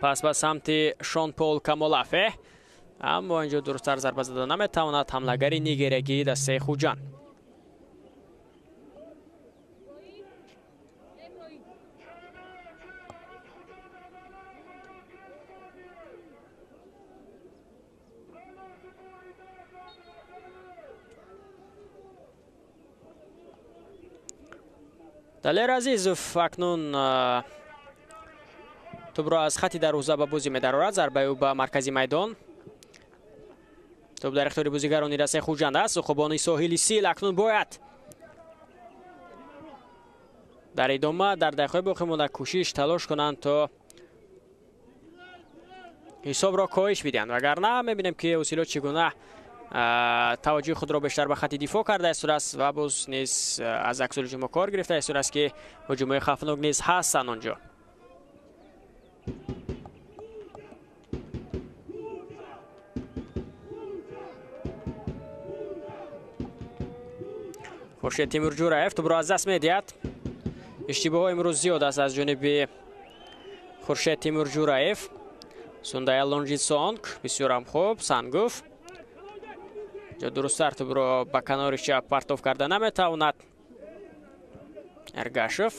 Пас ба самти Шон Пол Камолафе, аммо инҷо дурусттар зарба зада наметавонад ҳамлагари нигерягии дастаи Хуҷанд. Далер Азизов акнун тӯбро аз хати дарвоза ба бозӣ медарорад. Зарбаи ӯ ба маркази майдон. Тӯб дар ихтиёри бозигарони дастаи Хуҷанд аст. Уқубони соҳили Сил акнун бояд дар идома дар дақиқаҳои боқимонда кӯшиш талош кунанд то ҳисобро коҳиш бидиҳанд, вагарна мебинем, ки Ҳосилот чӣ гуна таваҷҷӯҳи худро бештар ба хати дифоъ карда истодааст ва боз низ аз аксулҳуҷумҳо кор гирифта истодааст, ки ҳуҷумҳои хавфнок низ ҳастанд онҷо. Хуршед Тимурҷураев тӯбро аз даст медиҳад. Иштибоҳҳо имрӯз зиёд аст аз ҷониби Хуршед Тимурҷураев. Сундая Лонжисонг бисёрам хуб. Сангов ҷо дурусттар тӯбро ба канори чап партов карда наметавонад. Эргашев.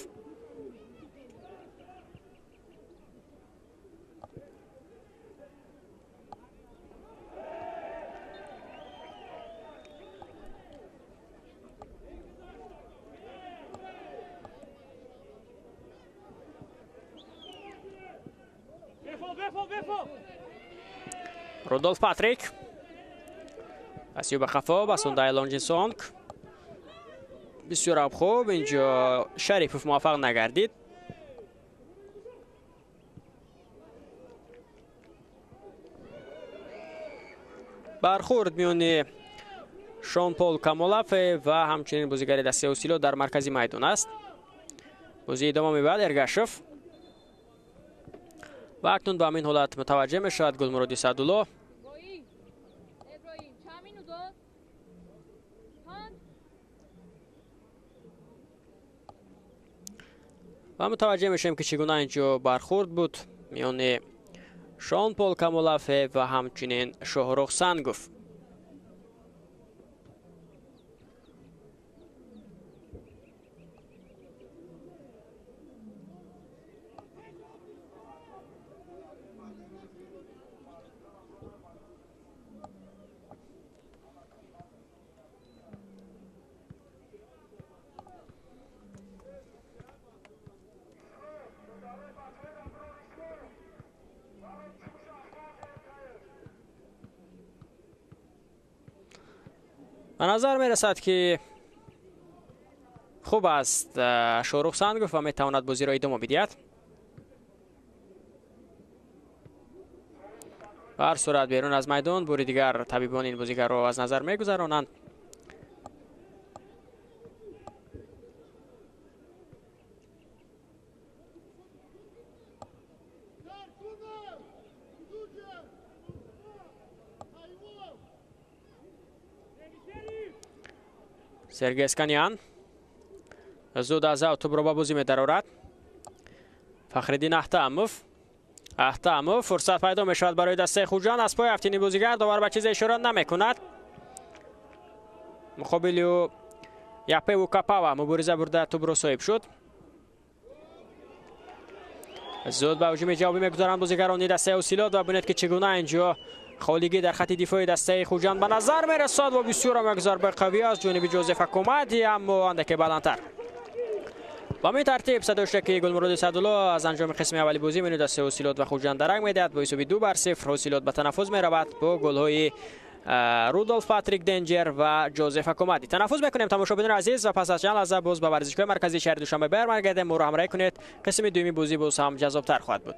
Рудолф Патрик. Пасиу ба қафо ба Сундай Лонжинсонг. Бисёрам хуб, инҷо Шарипов муваффақ нагардид. Бархӯрд миёни Шон Пол Камолафе ва ҳамчунин бозигари дастаи Ҳосилот дар маркази майдон аст. Бозӣ идома мебарад. Эргашев ва акнун ба ҳамин ҳолат мутаваҷҷеҳ мешавад Гулмуроди Саъдулло. Ва мутаваҷҷеҳ мешавем, ки чӣ гуна инҷо бархӯрд буд миёни Шон Пол Камолафе ва ҳамчунин Шоҳрух Сангов. Ба назар мерасад, ки хуб аст Шоҳрух Сангов ва метавонад бозиро идома бидиҳад. Ба ҳар сурат, берун аз майдон бори дигар табибон ин бозигарро аз назар мегузаронанд. Сергей Сканян зуд аз ав тӯбро ба бозӣ медарорад. Фахриддин Аҳтамов. Аҳтамов, фурсат пайдо мешавад барои дастаи Хуҷанд. Аз пои ҳафтини бозигар, довар ба чизе ишора намекунад. Муқобили ӯ Япеву Капава мубориза бурда, тӯбро соҳиб шуд. Зуд ба ҳуҷуми ҷавобӣ мегузаранд бозигарони дастаи Ҳосилот ва бинед, ки чӣ гуна инҷо холигӣ дар хати дифои дастаи Хуҷанд ба назар мерасад ва бисёр ҳам як зарбаи қавӣ аз ҷониби Ҷозеф Акомади, аммо андаке баландтар. Ба ҳамин тартиб, садоштаки Гулмуроди Садулло аз анҷоми қисми аввали бозӣ миёни дастаи Ҳосилот ва Хуҷанд дарак медиҳад. Бо ҳисоби 2-0 Ҳосилот ба танаффус меравад бо голҳои Рудолф Патрик Денҷер ва Ҷозеф Акомади. Танаффус мекунем, тамошобинони азиз, ва пас аз чанд лаҳза боз ба варзишгоҳи марказии шаҳри Душанбе бармегардем. Моро ҳамроҳӣ кунед, қисми дуюми бозӣ боз ҳам ҷаззобтар хоҳад буд.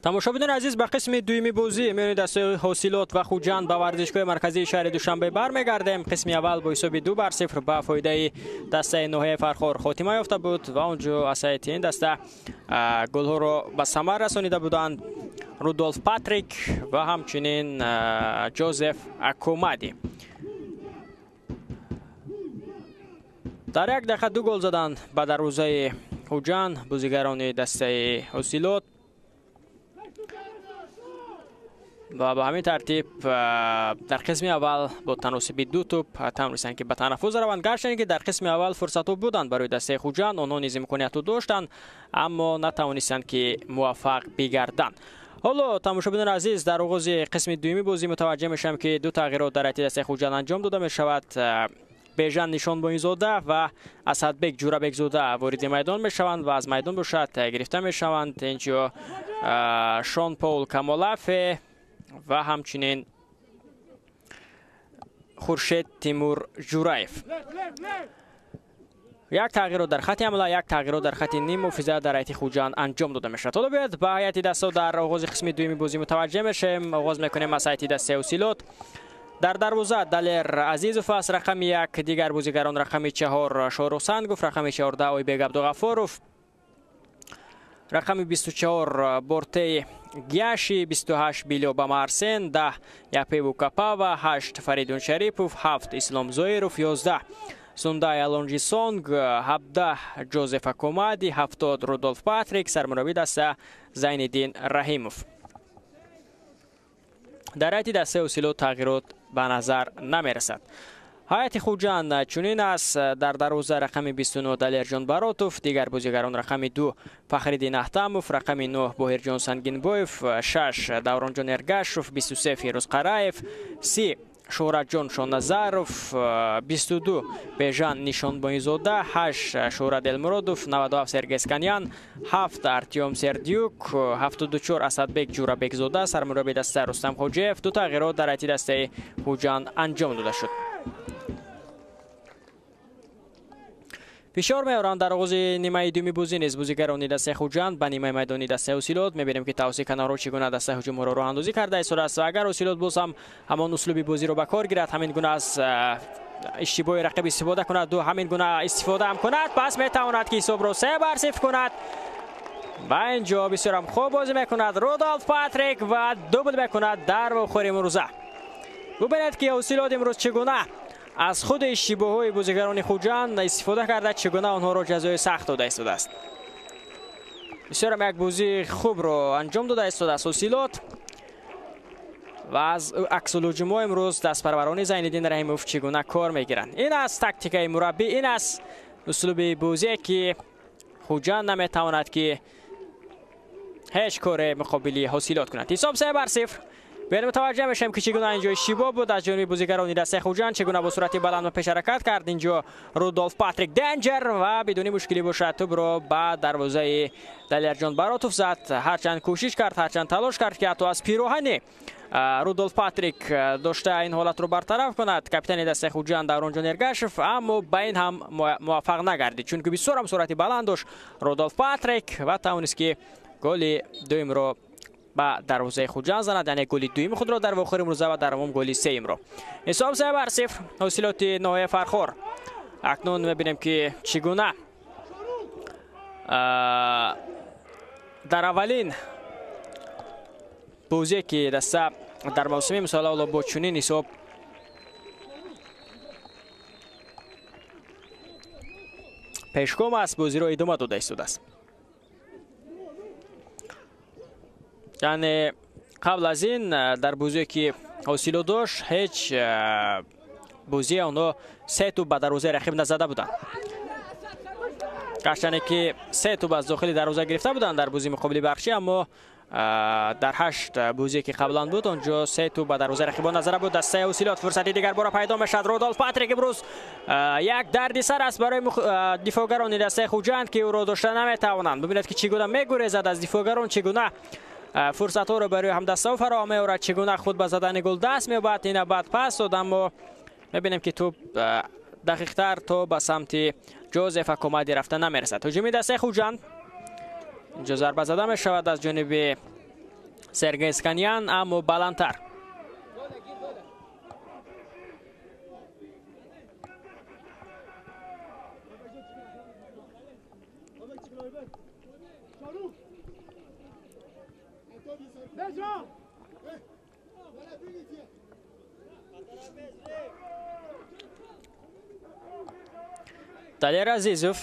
Тамошобинони азиз, ба қисми дуюми бозӣ миёни дастаи Ҳосилот ва Хуҷанд ба варзишгоҳи марказии шаҳри Душанбе бармегардем. Қисми аввал бо ҳисоби 2-0 ба фоидаи дастаи ноҳияи Фархор хотима ёфта буд ва он ҷо аз ҳайати ин даста голҳоро ба самар расонида буданд Рудолф Патрик ва ҳамчунин Ҷозеф Акомади. Дар як дақиқа 2 гол заданд ба дарвозаи Хуҷанд бозигарони дастаи Ҳосилот ва ба ҳамин тартиб дар қисми аввал бо таносиби 2 тӯб тавонистанд ки ба танаффуз раванд. Гарчанде ки дар қисми аввал фурсатҳо буданд барои дастаи Хуҷанд, онҳо низ имкониятҳо доштанд, аммо натавонистанд ки муваффақ бигарданд. Ҳоло тамошобинони азиз, дар оғози қисми дуюми бозӣ мутаваҷҷеҳ мешавем ки 2 тағйирот дар ҳайати дастаи Хуҷанд анҷом дода мешавад. Бежан Нишонбоинзода ва Асадбек Ҷурабекзода вориди майдон мешаванд ва аз майдон бошад гирифта мешаванд инҷо Шон Паул Камолафе ва ҳамчунин Хуршед Тимур Ҷураев. Як тағйирот дар хати ҳамла, як тағйирот дар хати ниммуҳофиза дар ҳайати Хуҷанд анҷом дода мешавад. Ҳоло биёед ба ҳайати дастаҳо дар оғози қисми дуюми бозӣ мутаваҷҷеҳ мешавем. Оғоз мекунем аз ҳайати дастаи Ҳосилот. Дар дарвоза Далер Азизов аст, рақами 1, дигар бозигарон рақами 4 Шоҳрух Сангов, рақами 14 Ойбек Абдуғаффоров, рақами 24 Бортей Гяши, 28 Билё Бамарсен, 10 Япеву Капава, 8 Фаридун Шарипов, 7 Ислом Зоиров, 11 Сундай Алонҷи Сонг, 17 Ҷозеф Акомади, 70 Рудолф Патрик, сармурабби даста Зайниддин Раҳимов. Дар ҳайати дастаи Ҳосилот тағйирот ба назар намерасад. Ҳайати Хуҷанд чунин аст: дар дарвоза рақами 29 Далерҷон Баротов, дигар бозигарон рақами 2 Фахриддин Аҳтамов, рақами 9 Боҳирҷон Сангинбоев, 6 Давронҷон Эргашов, 23 Фирӯз Қараев, 30 Шӯҳратҷон Шоназаров, 22 Бежан Нишонбоинзода, 8 Шӯҳрат Элмуродов, 97 Сергей Сканян, 7 Артём Сердюк, 74 Асадбек Ҷурабекзода, сармурабби даста Рустам Хоҷиев. 2 тағйирот дар ҳайати дастаи Хуҷанд анҷом дода шуд. Фишор меоранд дар оғози нимаи дуюми бозӣ низ бозигарони дастаи Хуҷанд ба нимаи майдони дастаи Ҳосилот. Мебинем ки тавассути канорҳо чӣ гуна дастаи ҳуҷумҳоро роҳандозӣ карда истодааст ва агар Ҳосилот боз ҳам ҳамон услуби бозиро ба кор гирад, ҳамин гуна аз иштибоҳи рақиб истифода кунад, ҳамин гуна истифода ҳам кунад, пас метавонад ки ҳисобро 3-0 кунад. Ва инҷо бисёрам хуб бозӣ мекунад Рудолф Патрик ва дубл мекунад дар вохӯри имрӯза. Бубинед ки Ҳосилот имрӯз чӣ гуна аз худи иштибоҳҳои бозигарони Хуҷанд истифода карда, чӣ гуна онҳоро ҷазои сахт дода истодааст. Бисёрам як бозии хубро анҷом дода истодааст Ҳосилот. ва аз аксулҳуҷумҳо имрӯз дастпарварони Зайниддин Раҳимов чӣ гуна кор мегиранд. Ин аст тактикаи мураббӣ, ин аст услуби бозие ки Хуҷанд наметавонад ки ҳеҷ коре муқобили ҳосилот кунад. Ҳисоб 3-0. Биёед мутаваҷҷеҳ мешавем ки чӣ гуна инҷо иштибоҳ буд аз ҷониби бозигарони дастаи Хуҷанд, чӣ гуна бо суръати баланд ба пеш ҳаракат кард инҷо Рудолф Патрик Денҷер ва бидуни мушкилӣ бошад тӯбро ба дарвозаи Далерҷон Баротов зад. Ҳарчанд кӯшиш кард, ҳарчанд талош кард ки ҳатто аз пироҳани Рудолф Патрик дошта ин ҳолатро бартараф кунад капитани дастаи Хуҷанд Давронҷон Эргашев, аммо ба ин ҳам муваффақ нагардид, чунки бисёр ҳам суръати баланд дошт Рудолф Патрик ва тавонист ки голи дуюмро ба дарвозаи Хуҷанд занад, яъне голи дуюми худро дар вохӯри имрӯза ва дар умум голи сеюмро. Ҳисоб 3-0 ҳосилоти ноҳияи Фархор. Акнун мебинем ки чӣ гуна дар аввалин бозие ки даста дар мавсими имсола ҳоло бо чунин ҳисоб пешгом аст, бозиро идома дода истодааст. Яъне қабл аз ин дар бозие ки ҳосилот дошт ҳеҷ бозие онҳо се тӯб ба дарвозаи рақиб назада буданд. Гарчанде ки се тӯб аз дохили дарвоза гирифта буданд дар бозии муқобили Бахшӣ, аммо дар 8 бозие ки қаблан буд онҷо се тӯб ба дарвозаи рақибон назада буд. Дастаи ҳосилот фурсати дигар бора пайдо мешавад. Рудолф Патрик имрӯз як дарди сар аст барои дифоъгарони дастаи Хуҷанд ки ӯро дошта наметавонанд. Бибинед ки чӣ гуна мегурезад аз дифоъгарон, чӣ гуна фурсатҳоро барои ҳамдастаҳо фароҳам меорад, чӣ гуна худ ба задани гол даст меёбад. Ина баъд пас дод, аммо мебинем ки тӯб дақиқтар то ба самти Ҷозеф Акомади рафта намерасад. Ҳуҷуми дастаи Хуҷанд инҷо зарба зада мешавад аз ҷониби Сергей Сканян, аммо баландтар. Далер Азизов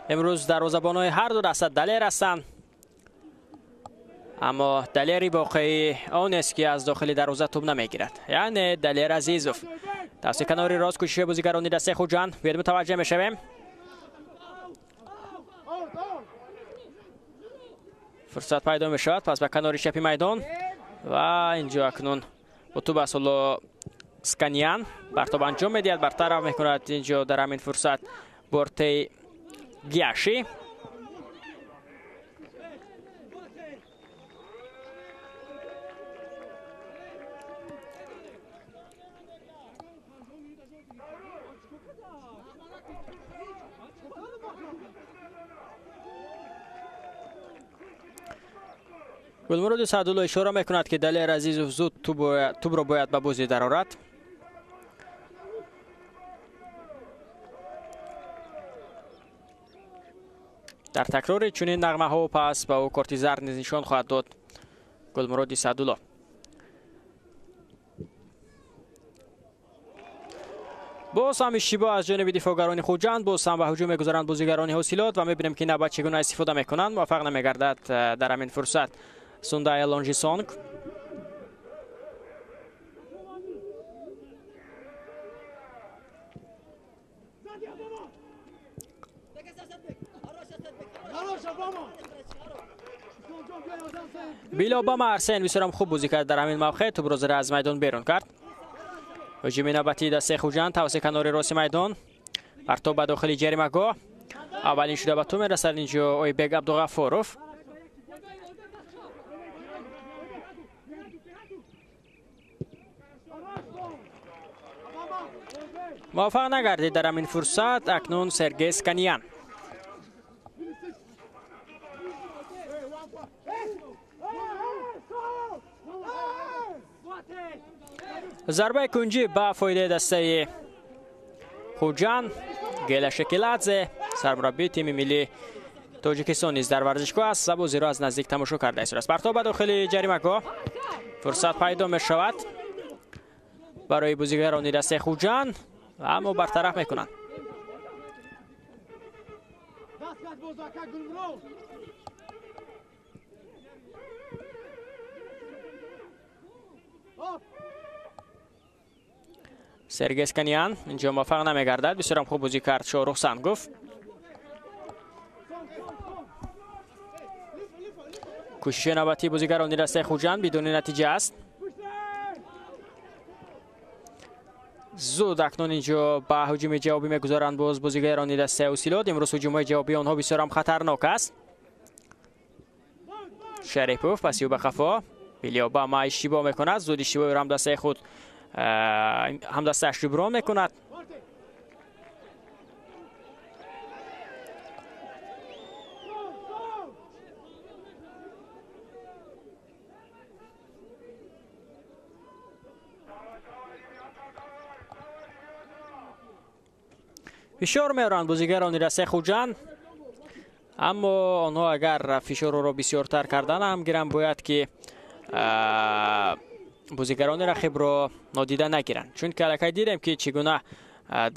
имрӯз дарвозабонҳои ҳар ду даста далер ҳастанд, аммо далери воқеӣ он аст ки аз дохили дарвоза тӯб намегирад, яъне Далер Азизов. Тавассути канори рост кӯшиши бозигарони дастаи Хуҷанд. Биёед мутаваҷҷеҳ мешавем. Фурсат пайдо мешавад пас ба канори чапи майдон ва инҷо акнун бо тӯб аст ҳоло Сканян партоб анҷом медиҳад, бартараф мекунад инҷо дар ҳамин фурсат Бортей Гиаши. Гулмуроди Саъдулло ишора мекунад ки Далер Азизов зуд тӯбро бояд ба бозӣ дарорад. Дар такрори чунин нағмаҳо пас ба ӯ корти зард низ нишон хоҳад дод Гулмуроди Саъдулло. Боз ҳам иштибоҳ аз ҷониби дифоъгарони Хуҷанд, боз ҳам ба ҳуҷум мегузаранд бозигарони ҳосилот ва мебинем ки навбат чӣ гуна истифода мекунанд. Муваффақ намегардад дар ҳамин фурсат Сундай Лонжисонг. Бил Обама Арсен бисёрам хуб бозӣ кард дар ҳамин мавқеъ, тӯбро зира аз майдон берун кард. Ҳуҷуми навбатии дастаи Хуҷанд тавассути канори рости майдон, партоб ба дохили ҷаримагоҳ. Аввалин шуда ба тӯб мерасад инҷо Ойбек Абдуғаффоров. Муваффақ нагардид дар ҳамин фурсат акнун Сергей Сканян. Зарбаи кунҷӣ ба фоидаи дастаи Хуҷанд. Гела Шекиладзе, сармураббии тими миллии Тоҷикистон низ дар варзишгоҳ аст ва бозиро аз наздик тамошо карда истодааст. Партоб ба дохили ҷаримагоҳ, фурсат пайдо мешавад барои бозигарони дастаи Хуҷанд, аммо бартараф мекунанд. Сергей Сканян инҷо муваффақ намегардад. Бисёрам хуб бозӣ кард Шоҳрух Сангов. Кӯшиши навбатии бозигарони дастаи Хуҷанд бидуни натиҷа аст. Зуд акнун инҷо ба ҳуҷуми ҷавобӣ мегузоранд боз бозигарони дастаи Ҳосилот. Имрӯз ҳуҷумҳои ҷавобии онҳо бисёрам хатарнок аст. Шарипов паси ӯ ба қафо. Билиобама иштибоҳ мекунад. Зуд иштибоҳиро ҳам дастаи худ ҳам дастааш ҷуброн мекунад. Фишор меоранд бозигарони дастаи Хуҷанд, аммо онҳо агар фишорро бисёртар кардан ҳам гиранд, бояд ки бозигарони рақибро нодида нагиранд, чунки аллакай дидем ки чӣ гуна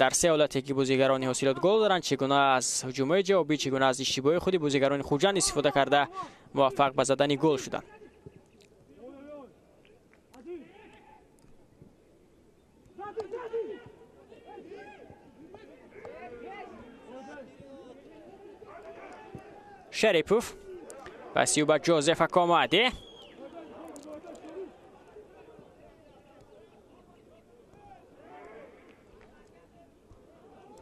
дар се ҳолате ки бозигарони Ҳосилот гол доранд, чӣ гуна аз ҳуҷумҳои ҷавобӣ, чӣ гуна аз иштибоҳи худи бозигарони Хуҷанд истифода карда муваффақ ба задани гол шуданд. Шарипов паси ӯ ба Ҷозеф Акомади.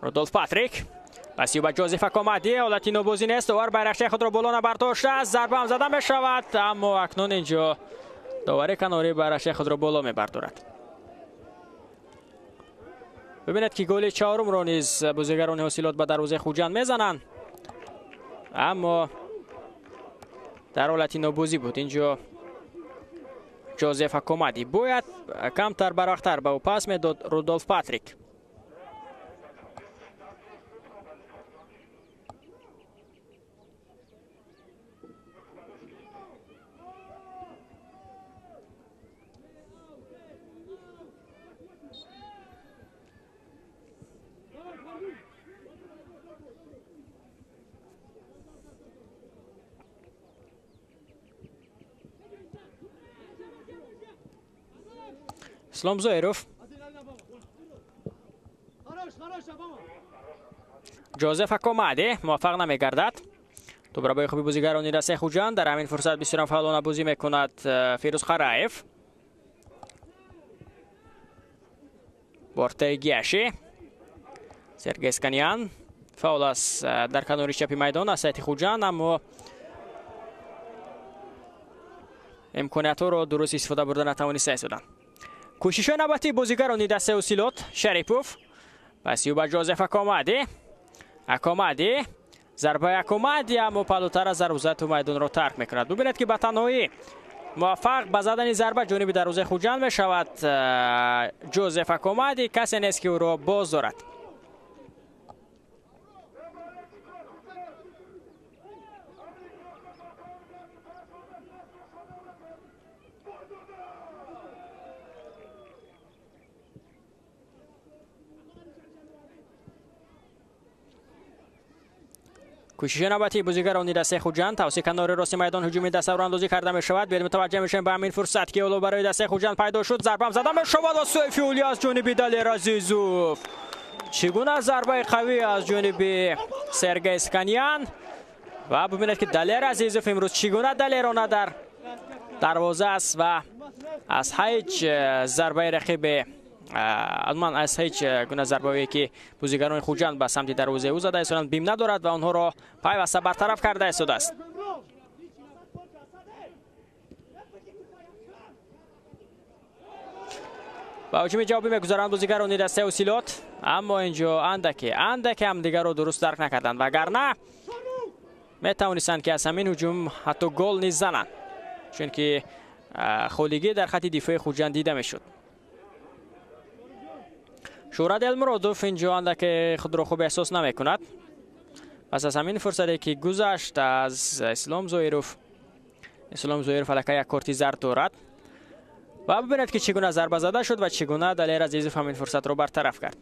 Рудолф Патрик паси ӯ ба Ҷозеф Акомади. Ҳолати нобозӣ нест. Довар байрақчаи худро боло набардоштааст. Зарба ҳам зада мешавад, аммо акнун инҷо довари канорӣ байрақчаи худро боло мебардорад. Бибинед ки голи чаҳорумро низ бозигарони Ҳосилот ба дарвозаи Хуҷанд мезананд, аммо дар ҳолати нобозӣ буд инҷо Ҷозеф Акомади. Бояд камтар барвақттар ба ӯ пас медод Рудолф Патрик. Ислом Зоиров. Ҷозеф Акомади муваффақ намегардад. Тӯбрабои хуби бозигарони дастаи Хуҷанд. Дар ҳамин фурсат бисёрам фаъолона бозӣ мекунад Фирӯз Қараев. Бортаи Гиаши. Сергей Сканян фаъол аст дар канори чапи майдон аз сайти Хуҷанд, аммо имкониятҳоро дуруст истифода бурда натавониста истоданд. Кӯшишҳои навбатии бозигарони дастаи Ҳосилот. Шарипов паси ӯ ба Ҷозеф Акомади. Акомади, зарбаи Акомади, аммо паҳлӯтар аз дарвоза ту майдонро тарк мекунад. Бубинед ки ба танҳоӣ муваффақ ба задани зарба ҷониби дарвозаи Хуҷанд мешавад Ҷозеф Акомади. Касе нест ки ӯро боз дорад. Кӯшиши навбатии бозигарони дастаи Хуҷанд. Тавсии канори рости майдон ҳуҷуми дастаро андозӣ карда мешавад. Биёед мутаваҷҷеҳ мешавем ба ҳамин фурсат ки ҳоло барои дастаи Хуҷанд пайдо шуд. Зарбаам зада мешавад ва сӯи фиулӣ аз ҷониби Далер Азизов. Чӣ гуна зарбаи қавӣ аз ҷониби Сергей Сканян. Ва бубинед ки Далер Азизов имрӯз чӣ гуна далерона дар дарвоза аст ва аз ҳеҷ зарбаи рақибе, умуман аз ҳеҷ гуна зарбае ки бозигарони Хуҷанд ба самти дарвозаи ӯ зада истоданд бим надорад ва онҳоро пайваста бартараф карда истодааст. Ба ҳуҷуми ҷавобӣ мегузаранд бозигарони дастаи Ҳосилот, аммо инҷо андаке ҳамдигарро дуруст дарк накарданд, вагарна метавонистанд ки аз ҳамин ҳуҷум ҳатто гол низ зананд, чунки холигӣ дар хати дифои Хуҷанд дида мешуд. Шӯҳрат Элмуродов инҷо андаке худро хуб эҳсос намекунад. Пас аз ҳамин фурсате ки гузашт аз Ислом Зоиров, Ислом Зоиров аллакай як корти зард дорад. Ва бубинед ки чӣ гуна зарба зада шуд ва чӣ гуна Далер Азизов ҳамин фурсатро бартараф кард.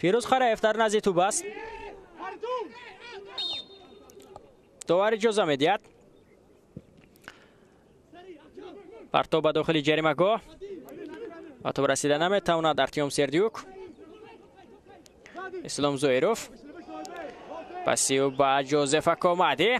Фирӯз Қараев дар назди тӯб аст. Довар иҷоза медиҳад. Партоб ба дохили ҷаримагоҳ. Ба тоб расида наметавонад Артём Сердюк. Ислом Зоиров. Паси ӯ ба Ҷозеф Акомади.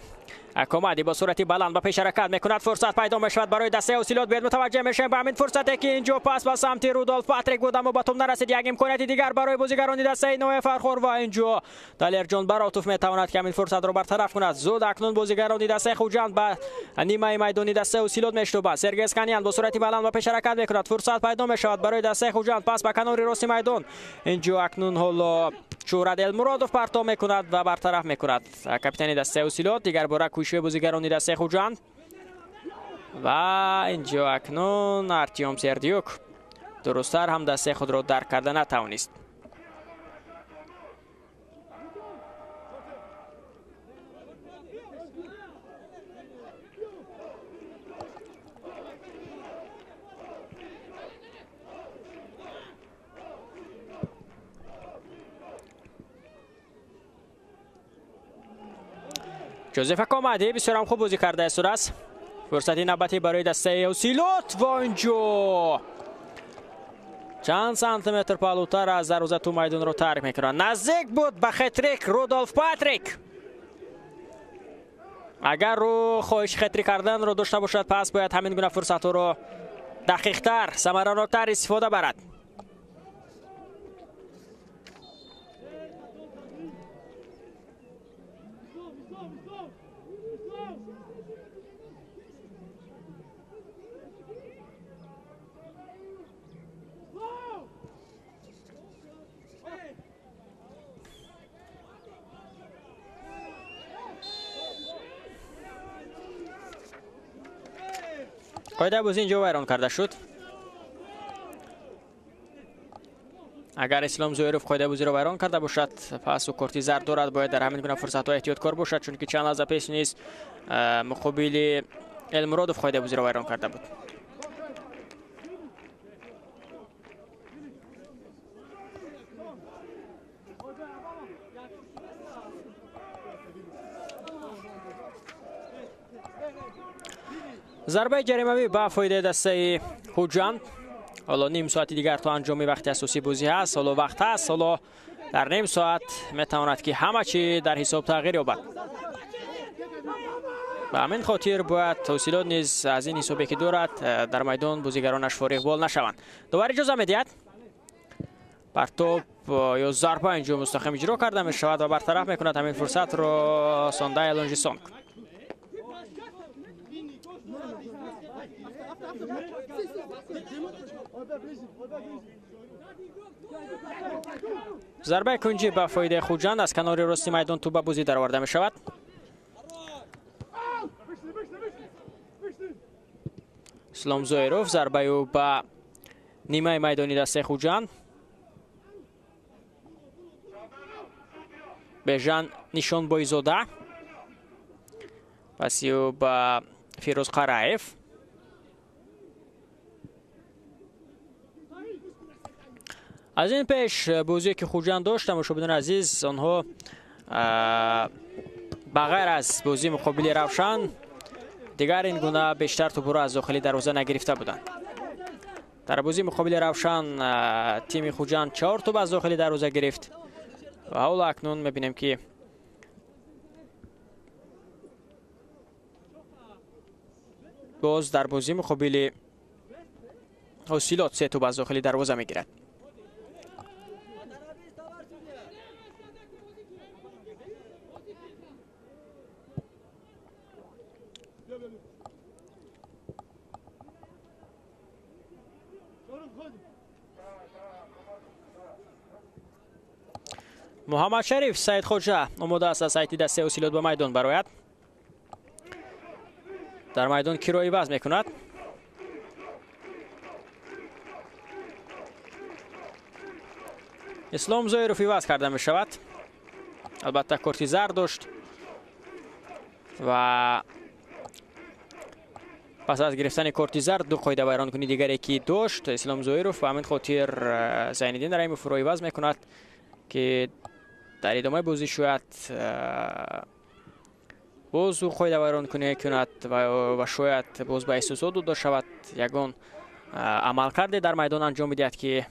Акомади бо суръати баланд ба пеш ҳаракат мекунад. Фурсат пайдо мешавад барои дастаи Ҳосилот. Биёед мутаваҷҷеҳ мешавем ба ҳамин фурсате ки инҷо пас ба самти Рудолф Патрик буд, аммо ба тоб нарасид. Як имконияти дигар барои бозигарони дастаи Ноҳияи Фархор ва инҷо Далерҷон Баротов метавонад ки ҳамин фурсатро бартараф кунад. Зуд акнун бозигарони дастаи Хуҷанд ба нимаи майдони дастаи Ҳосилот мештобанд. Сергей Эсканян бо суръати баланд ба пеш ҳаракат мекунад. Фурсат пайдо мешавад барои дастаи Хуҷанд. Пас ба канори рости майдон. Инҷо акнун ҳоло Шӯҳрат Элмуродов партоб мекунад ва бартараф мекунад. Капитани дастаи Ҳосилот дигар бора кӯшиши бозигарони дастаи Хуҷанд ва инҷо акнун Артём Сердюк дурусттар ҳам дастаи худро дарк карда натавонист. Ҷозеф Акомади бисёрам хуб бозӣ карда истодааст. Фурсати навбатӣ барои дастаи Ҳосилот ва инҷо чанд сантиметр паҳлӯтар аз дарвоза ту майдонро тарк мекунад. Наздик буд ба хетрик Рудолф Патрик. Агар ӯ хоҳиши хетрик карданро дошта бошад, пас бояд ҳамин гуна фурсатҳоро дақиқтар, самараноктар истифода барад. Қоидаи бозӣ инҷо вайрон карда шуд. Агар Ислом Зоиров қоидаи бозиро вайрон карда бошад, пас ӯ корти зард дорад. Бояд дар ҳамин гуна фурсатҳо эҳтиёткор бошад, чунки чанд лаҳза пеш низ муқобили Элмуродов қоидаи бозиро вайрон карда буд. Зарбаи ҷаримавӣ ба фоидаи дастаи Хуҷанд. Ҳоло ним соати дигар то анҷоми вақти асосии бозӣ ҳаст. Ҳоло вақт ҳаст. Ҳоло дар ним соат метавонад ки ҳама чӣ дар ҳисоб тағйир ёбад. Ба ҳамин хотир бояд Ҳосилот низ аз ин ҳисобе ки дорад дар майдон бозигаронаш фориғбол нашаванд. Довар иҷоза медиҳад. Партоб ё зарба инҷо мустақим иҷро карда мешавад ва бартараф мекунад ҳамин фурсатро Сондай Лонжисонг. Зарбаи кунҷӣ ба фоидаи Хуҷанд аз канори рости майдон тӯб ба бозӣ дароварда мешавад. Ислом Зоиров зарбаи ӯ ба нимаи майдони дастаи Хуҷанд. Бежан Нишонбойзода. Паси ӯ ба Фирӯз Қараев. Аз ин пеш бозие ки Хуҷанд дошт, тамошобинони азиз, онҳо ба ғайр аз бозии муқобили Равшан дигар ин гуна бештар тӯбро аз дохили дарвоза нагирифта буданд. Дар бозии муқобили Равшан тими Хуҷанд 4 тӯб аз дохили дарвоза гирифт ва ҳоло акнун мебинем ки боз дар бозии муқобили Ҳосилот 3 тӯб аз дохили дарвоза мегирад. Муҳаммад Шариф Саидхоҷа омода аст аз сайти дастаи Ҳосилот ба майдон барояд. Дар майдон киро иваз мекунад. Ислом Зоиров иваз карда мешавад. Албатта корти зард дошт ва пас аз гирифтани корти зард ду қоида вайронкунии дигаре ки дошт Ислом Зоиров, ба ҳамин хотир Зайниддин Раимовро иваз мекунад ки дар идомаи бозӣ шояд Боз ӯ қоидавайронкунӣ кунад ва шояд боз ба эҳсосот дода шавад, ягон амалкарде дар майдон анҷом медиҳад, ки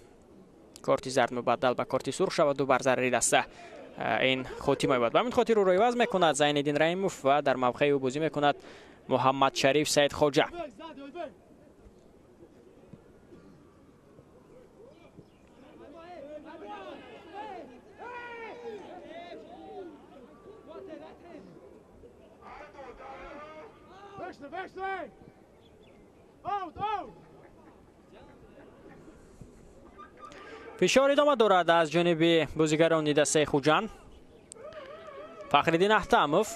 корти зард мубаддал ба корти сурх шаваду бар зарари даста ин хотима ёбад. Ба ҳамин хотир ӯро иваз мекунад Зайниддин Раимов ва дар мавқеи ӯ бозӣ мекунад Муҳаммадшариф Саидхоҷа. Фишор идома дорад аз ҷониби бозигарони дастаи Хуҷанд. Фахриддин Аҳтамов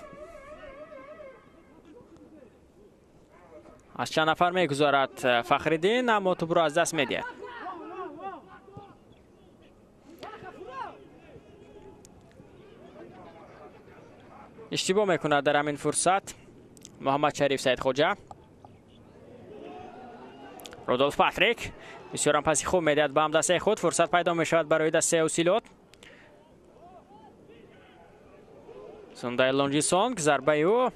аз чанд нафар мегузарад Фахриддин, аммо тӯбро аз даст медиҳад. Иштибоҳ мекунад дар ҳамин фурсат Муҳаммадшариф Саидхоҷа. Рудолф Патрик бисёрам паси хуб медиҳад ба ҳамдастаи худ. Фурсат пайдо мешавад барои дастаи Ҳосилот. Сундай Лонҷисонг, зарбаи ӯ.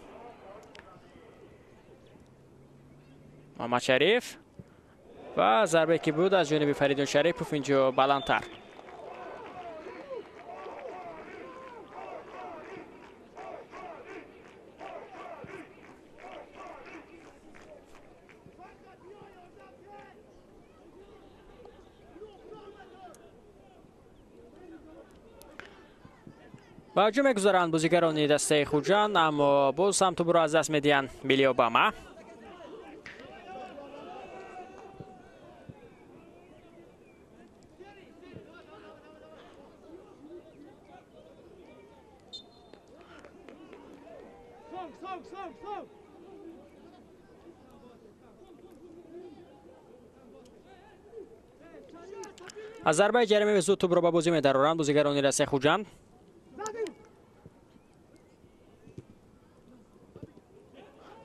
Муҳаммадшариф ва зарбае ки буд аз ҷониби Фаридун Шарипов инҷо баландтар. Ба ҳуҷум мегузаранд бозигарони дастаи Хуҷанд, аммо боз ҳам тӯбро аз даст медиҳанд Билли Обама. Аз зарбаи ҷаримаи зуд тӯбро ба бозӣ медароранд бозигарони дастаи Хуҷанд.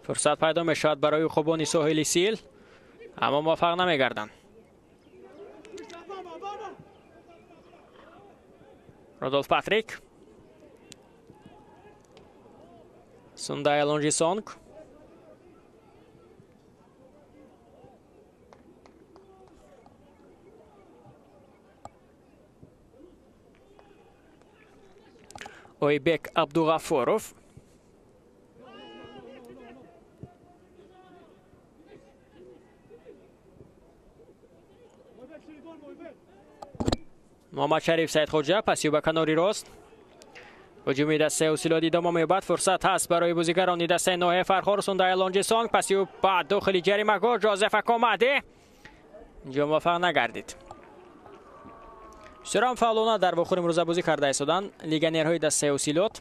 Фурсат пайдо мешавад барои хубони соҳили сил, аммо муваффақ намегарданд. Рудолф Патрик, Сундай Лонҷисонг. Ойбек Абдуғафоров. Муҳаммадшариф Саидхоҷа паси ба канори рост. Ҳуҷуми дастаи Ҳосилот идома меёбад. Фурсат ҳаст барои бозигарони дастаи ноҳияи Фархор. Сундай Лонҷисонг паси ба дохили ҷаримагоҳ. Ҷозеф Акомаде инҷо муваффақ нагардид. Бисёрам фаъолона дар вохӯри имрӯза бозӣ карда истоданд легионерҳои дастаи Ҳосилот.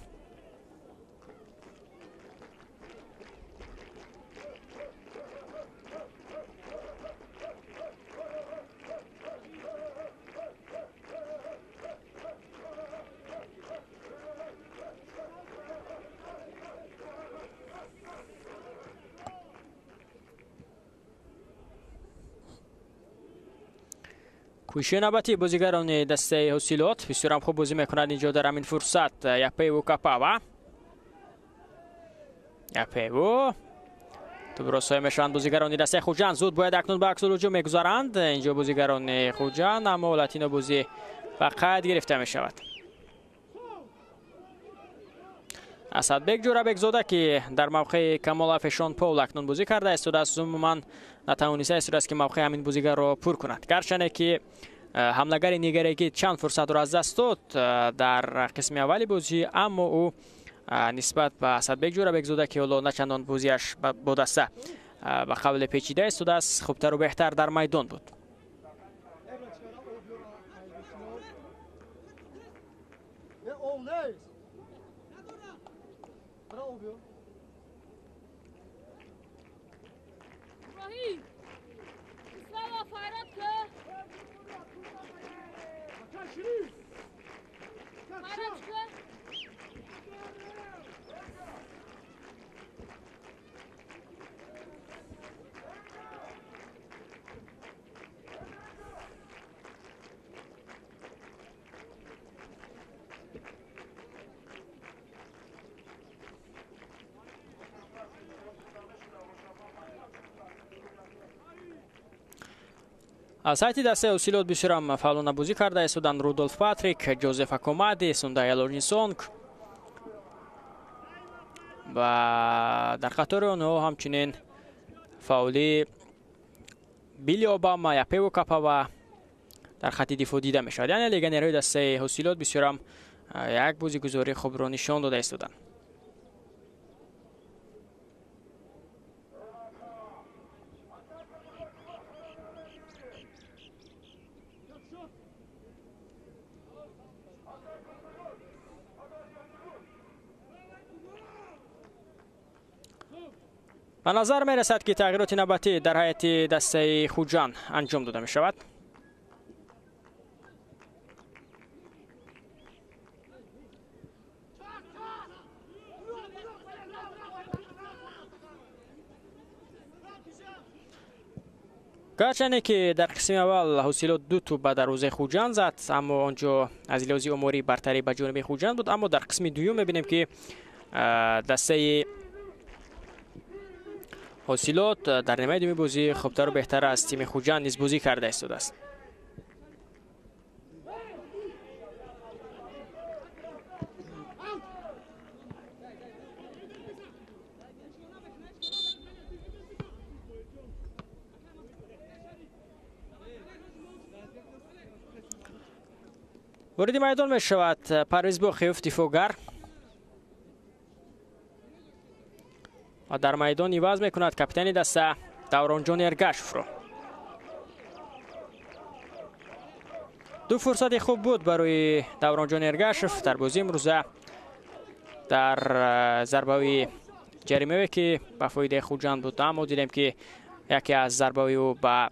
Кӯшиши навбатии бозигарони дастаи Ҳосилот бисёрам хуб бозӣ мекунад инҷо дар ҳамин фурсат Япеву Капава. Япеву тӯбро соя мешаванд бозигарони дастаи Хуҷанд. Зуд бояд акнун ба аксул ҳуҷум мегузаранд инҷо бозигарони Хуҷанд, аммо латино бозӣ ба қайд гирифта мешавад. Асадбек Ҷӯрабекзода, ки дар мавқеи Камол Афешон Пол акнун бозӣ карда истодааст, умуман натавониста истодааст, ки мавқеи ҳамин бозигарро пур кунад. Гарчанде ки ҳамлагари нигарегӣ чанд фурсатро аз даст дод дар қисми аввали бозӣ, аммо ӯ нисбат ба Асадбек Ҷӯрабекзода, ки ҳоло начандон бозиаш бо даста ба қавле печида истодааст, хубтару беҳтар дар майдон буд. Аз ҳайати дастаи Ҳосилот бисёрам фаъолона бозӣ карда истоданд Рудолф Патрик, Ҷозеф Акомади, Сундай Элоринсонг ва дар қатори онҳо ҳамчунин фаъоли Билли Обама, Япево Капава дар хати дифоъ дида мешавад. Яъне легионерҳои дастаи Ҳосилот бисёрам як бозигузории хубро нишон дода истоданд. Ба назар мерасад, ки тағйироти навбатӣ дар ҳайати дастаи Хуҷанд анҷом дода мешавад. Гарчанде ки дар қисми аввал Ҳосилот ду тӯб ба дарвозаи Хуҷанд зад, аммо он ҷо аз лиҳози оморӣ бартарӣ ба ҷониби Хуҷанд буд. Аммо дар қисми дуюм мебинем, ки дастаи Ҳосилот дар нимаи дуюми бозӣ хубтару беҳтар аз тими Хуҷанд низ бозӣ карда истодааст. Вориди майдон мешавад Парвиз Бохиев, дифоъгар, ва дар майдон иваз мекунад капитани даста Давронҷон Эргашевро. Ду фурсати хуб буд барои Давронҷон Эргашев дар бозии имрӯза дар зарбаи ҷаримаве, ки ба фоидаи Хуҷанд буд, аммо дидем, ки яке аз зарбаи ӯ ба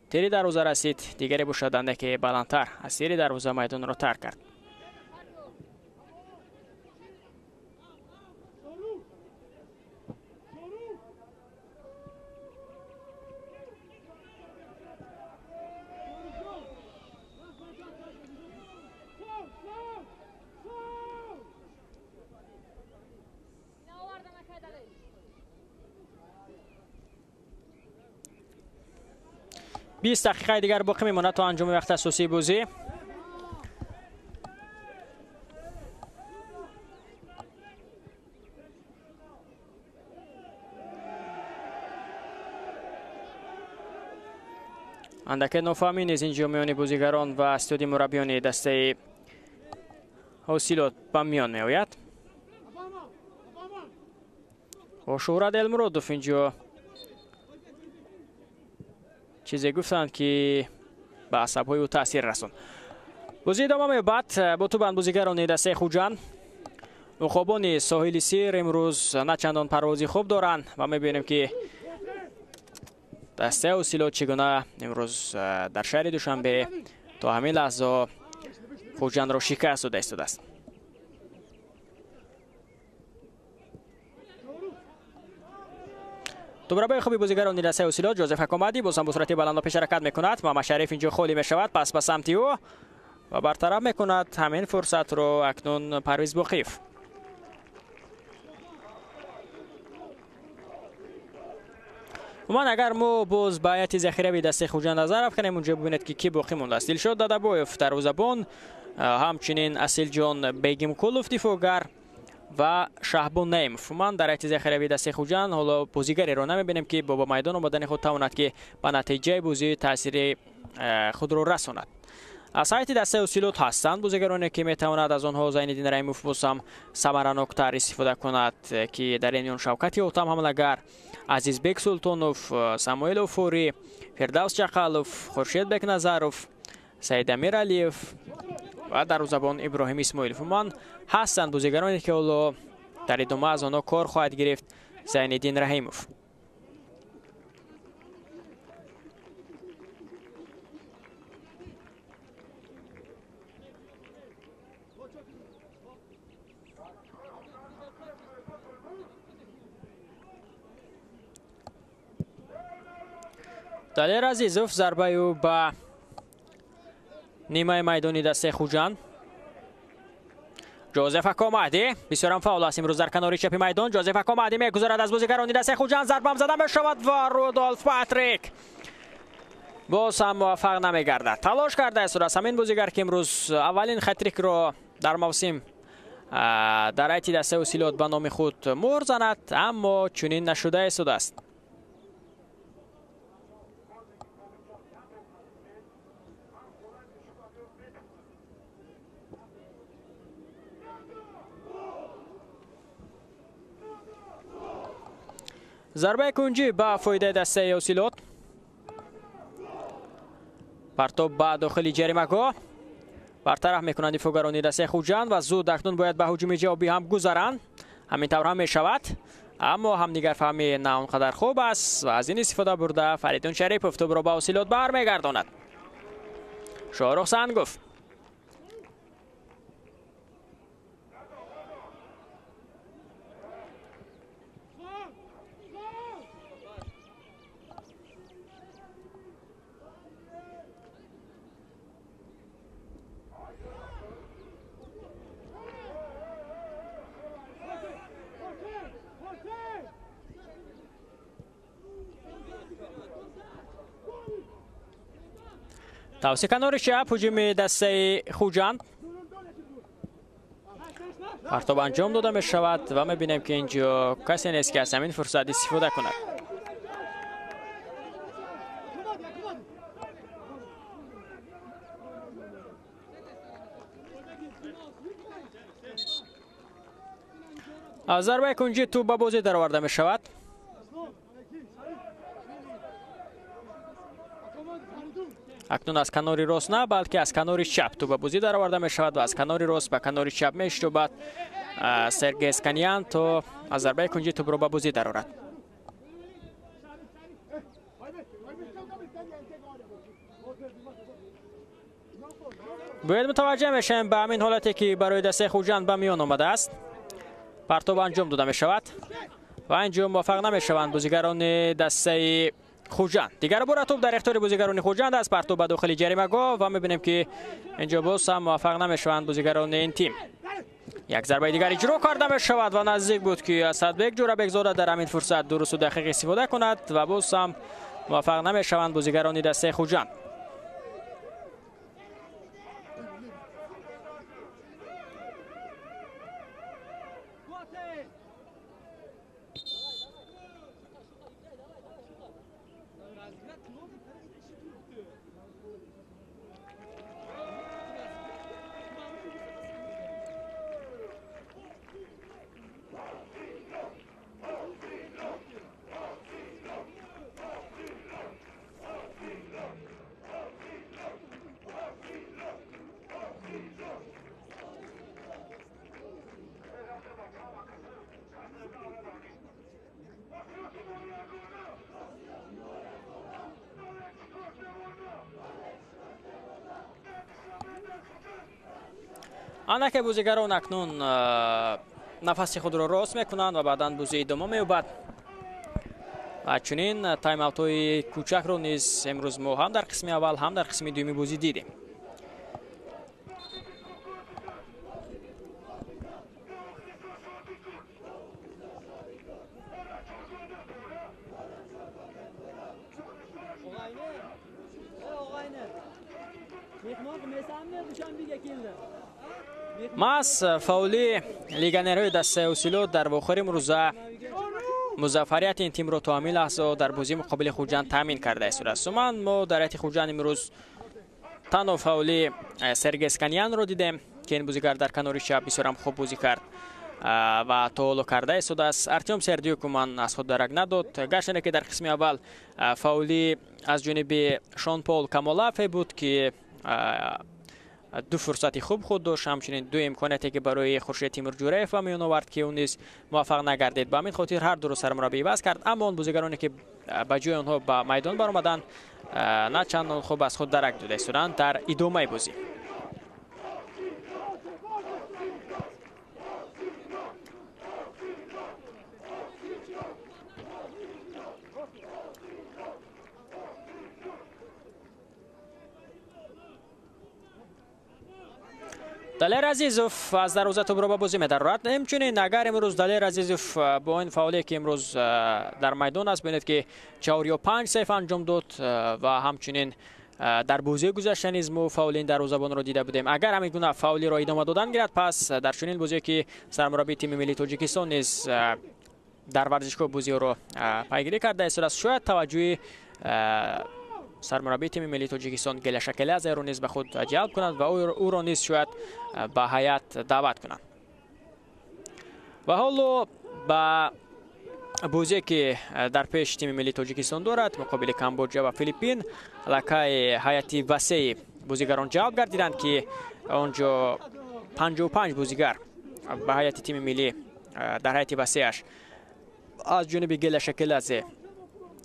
тири дарвоза расид, дигаре бошад андаке баландтар аз тири дарвоза майдонро тарк кард. 20 дақиқаи дигар боқӣ мемонад то анҷоми вақти асосии бозӣ. Андаке нофаҳмӣ низ инҷо миёни бозигарон ва студии мураббиёни дастаи Ҳосилот ба миён меояд. Шӯҳрат Элмуродов инҷо чизе гуфтанд, ки ба асабҳои ӯ таъсир расонд. Бозӣ идома меёбад бо тӯбанд бозигарони дастаи Хуҷанд. Уқобони соҳили Сир имрӯз на чандон парвози хуб доранд ва мебинем, ки дастаи Ҳосилот чӣ гуна имрӯз дар шаҳри Душанбе то ҳамин лаҳза Хуҷандро шикаст дода истодааст. Тӯбрабаи хуби бозигарони дастаи Ҳосилот Ҷозеф Акомади боз ҳам бо суръати баланд пеш ҳаракат мекунад. Муҳаммад Шариф инҷо холӣ мешавад, пас ба самти ӯ ва бартараф мекунад ҳамин фурсатро акнун Парвиз Боқиев. Умуман агар мо боз ба ҳайати захиравии дастаи Хуҷанд назар афканем, унҷо бибинед, ки кӣ боқӣ мондааст. Дилшод Дадабоев дарвозабон, ҳамчунин Асилҷон Бегимкулов дифоъгар ва Шаҳбон Наимов. Умуман дар ҳайати захиравии дастаи Хуҷанд ҳоло бозигареро намебинем, ки бо ба майдон омадани худ тавонад, ки ба натиҷаи бозӣ таъсири худро расонад. Аз ҳайати дастаи Ҳосилот ҳастанд бозигароне, ки метавонад аз онҳо Зайниддин Раҳимов боз ҳам самараноктар истифода кунад, ки дар ин миён Шавкати Отам ҳамлагар, Азизбек Султонов, Самуэл Офурӣ, Фирдавс Чақалов, Хуршед Бекназаров, Саидамир Алиев ва дарвозабон Иброҳим Исмоилов. Умуман ҳастанд бозигароне, ки ҳоло дар идома аз онҳо кор хоҳад гирифт Зайниддин Раҳимов. Далер Азизов, зарбаи ӯ ба нимаи майдони дастаи Хуҷанд. Ҷозеф Акомади бисёрам фаъол аст имрӯз дар канори чапи майдон. Ҷозеф Акомади мегузарад аз бозигарони дастаи Хуҷанд, зарбам зада мешавад ва Рудолф Патрик Боз ҳам муваффақ намегардад. Талош кардааст аз ҳамин бозигар, ки имрӯз аввалин хатрикро дар мавсим дар ҳайати дастаи Ҳосилот ба номи худ муҳр занад, аммо чунин нашуда истодааст. Зарбаи кунҷӣ ба фоидаи дастаи Ҳосилот. Партоб ба дохили ҷаримагоҳ. Бартараф мекунанд дифоъгарони дастаи Хуҷанд ва зуд акнун бояд ба ҳуҷуми ҷавобӣ ҳам гузаранд. Ҳамин тавр ҳам мешавад, аммо ҳамдигарфаҳмӣ на он қадар хуб аст ва аз ин истифода бурда Фаридун Шарипов тӯбро ба Ҳосилот бармегардонад. Шоҳрух Сангов. Тавси канори чап ҳуҷуми дастаи Хуҷанд. Партоб анҷом дода мешавад ва мебинем, ки инҷо касе нест, ки аз ҳамин фурсат истифода кунад. Аз зарбаи кунҷӣ тӯб ба бозӣ дароварда мешавад. Акнун аз канори рост на, балки аз канори чап тӯб ба бозӣ дароварда мешавад ва аз канори рост ба канори чап мештобад Сергей Сканян, то аз зарбаи кунҷӣ тӯбро ба бозӣ дарорад. Бояд мутаваҷҷеҳ мешавем ба ҳамин ҳолате, ки барои дастаи Хуҷанд ба миён омадааст. Партоб анҷом дода мешавад ва инҷо муваффақ намешаванд бозигарони дастаи Хуҷанд. Дигар бора тӯб дар ихтиёри бозигарони Хуҷанд аст. Партоб ба дохили ҷаримагоҳ ва мебинем, ки инҷо боз ҳам муваффақ намешаванд бозигарони ин тим. Як зарбаи дигар иҷро карда мешавад ва наздик буд, ки Асадбек Ҷӯрабекзода дар ҳамин фурсат дурусту дақиқ истифода кунад ва боз ҳам муваффақ намешаванд бозигарони дастаи Хуҷанд. Андаке бозигарон акнун нафаси худро рост мекунанд ва баъдан бозӣ идома меёбад. Ва чунин тайм-аутҳои кӯчакро низ имрӯз мо ҳам дар қисми аввал, ҳам дар қисми дуюми бозӣ дидем. Маҳз фаъоли легионерҳои дастаи Ҳосилот дар вохӯри имрӯза музаффарияти ин тимро то ҳамин лаҳза дар бозии муқобили Хуҷанд таъмин карда истодааст. Суман мо дар ҳайати Хуҷанд имрӯз танҳо фаъоли Сергей Сканянро дидем, ки ин бозигар дар канори чап бисёрам хуб бозӣ кард ва то ҳоло карда истодааст. Артём Сердюк ман аз худ дарак надод, гарчанде ки дар қисми аввал фаъоли аз ҷониби Шон Пол Камолафе буд, ки ду фурсати хуб худ дошт, ҳамчунин ду имконияте, ки барои Хуршед Тимурҷӯраев ба миён овард, ки ӯ низ муваффақ нагардид. Ба ҳамин хотир ҳар дуро сармураббӣ иваз кард, аммо он бозигароне, ки ба ҷои онҳо ба майдон баромаданд, на чандон хуб аз худ дарак дода истоданд дар идомаи бозӣ. Далер Азизов аз дарвоза тӯбро ба бозӣ медарорад. Ҳамчунин агар имрӯз Далер Азизов бо ин фаъолие ки имрӯз дар майдон аст, бинед ки 4 ё 5 сейф анҷом дод ва ҳамчунин дар бозии гузашта низ мо фаъоли ин дарвозабонро дида будем. Агар ҳамин гуна фаъолиро идома додан гирад, пас дар чунин бозие ки сармураббии тими миллии Тоҷикистон низ дар варзишгоҳ бозиҳоро пайгирӣ карда истодааст, шояд таваҷҷӯҳи сармураббии тими миллии Тоҷикистон Гела Шакелазеро низ ба худ ҷалб кунад ва ӯро низ шояд ба ҳайат даъват кунанд. Ва ҳоло ба бозие ки дар пеш тими миллии Тоҷикистон дорад муқобили Камбоҷа ва Филиппин, аллакай ҳайати васеи бозигарон ҷалб гардиданд ки он ҷо 55 бозигар ба ҳайати тими миллӣ дар ҳайати васеаш аз ҷониби Гела Шакелазе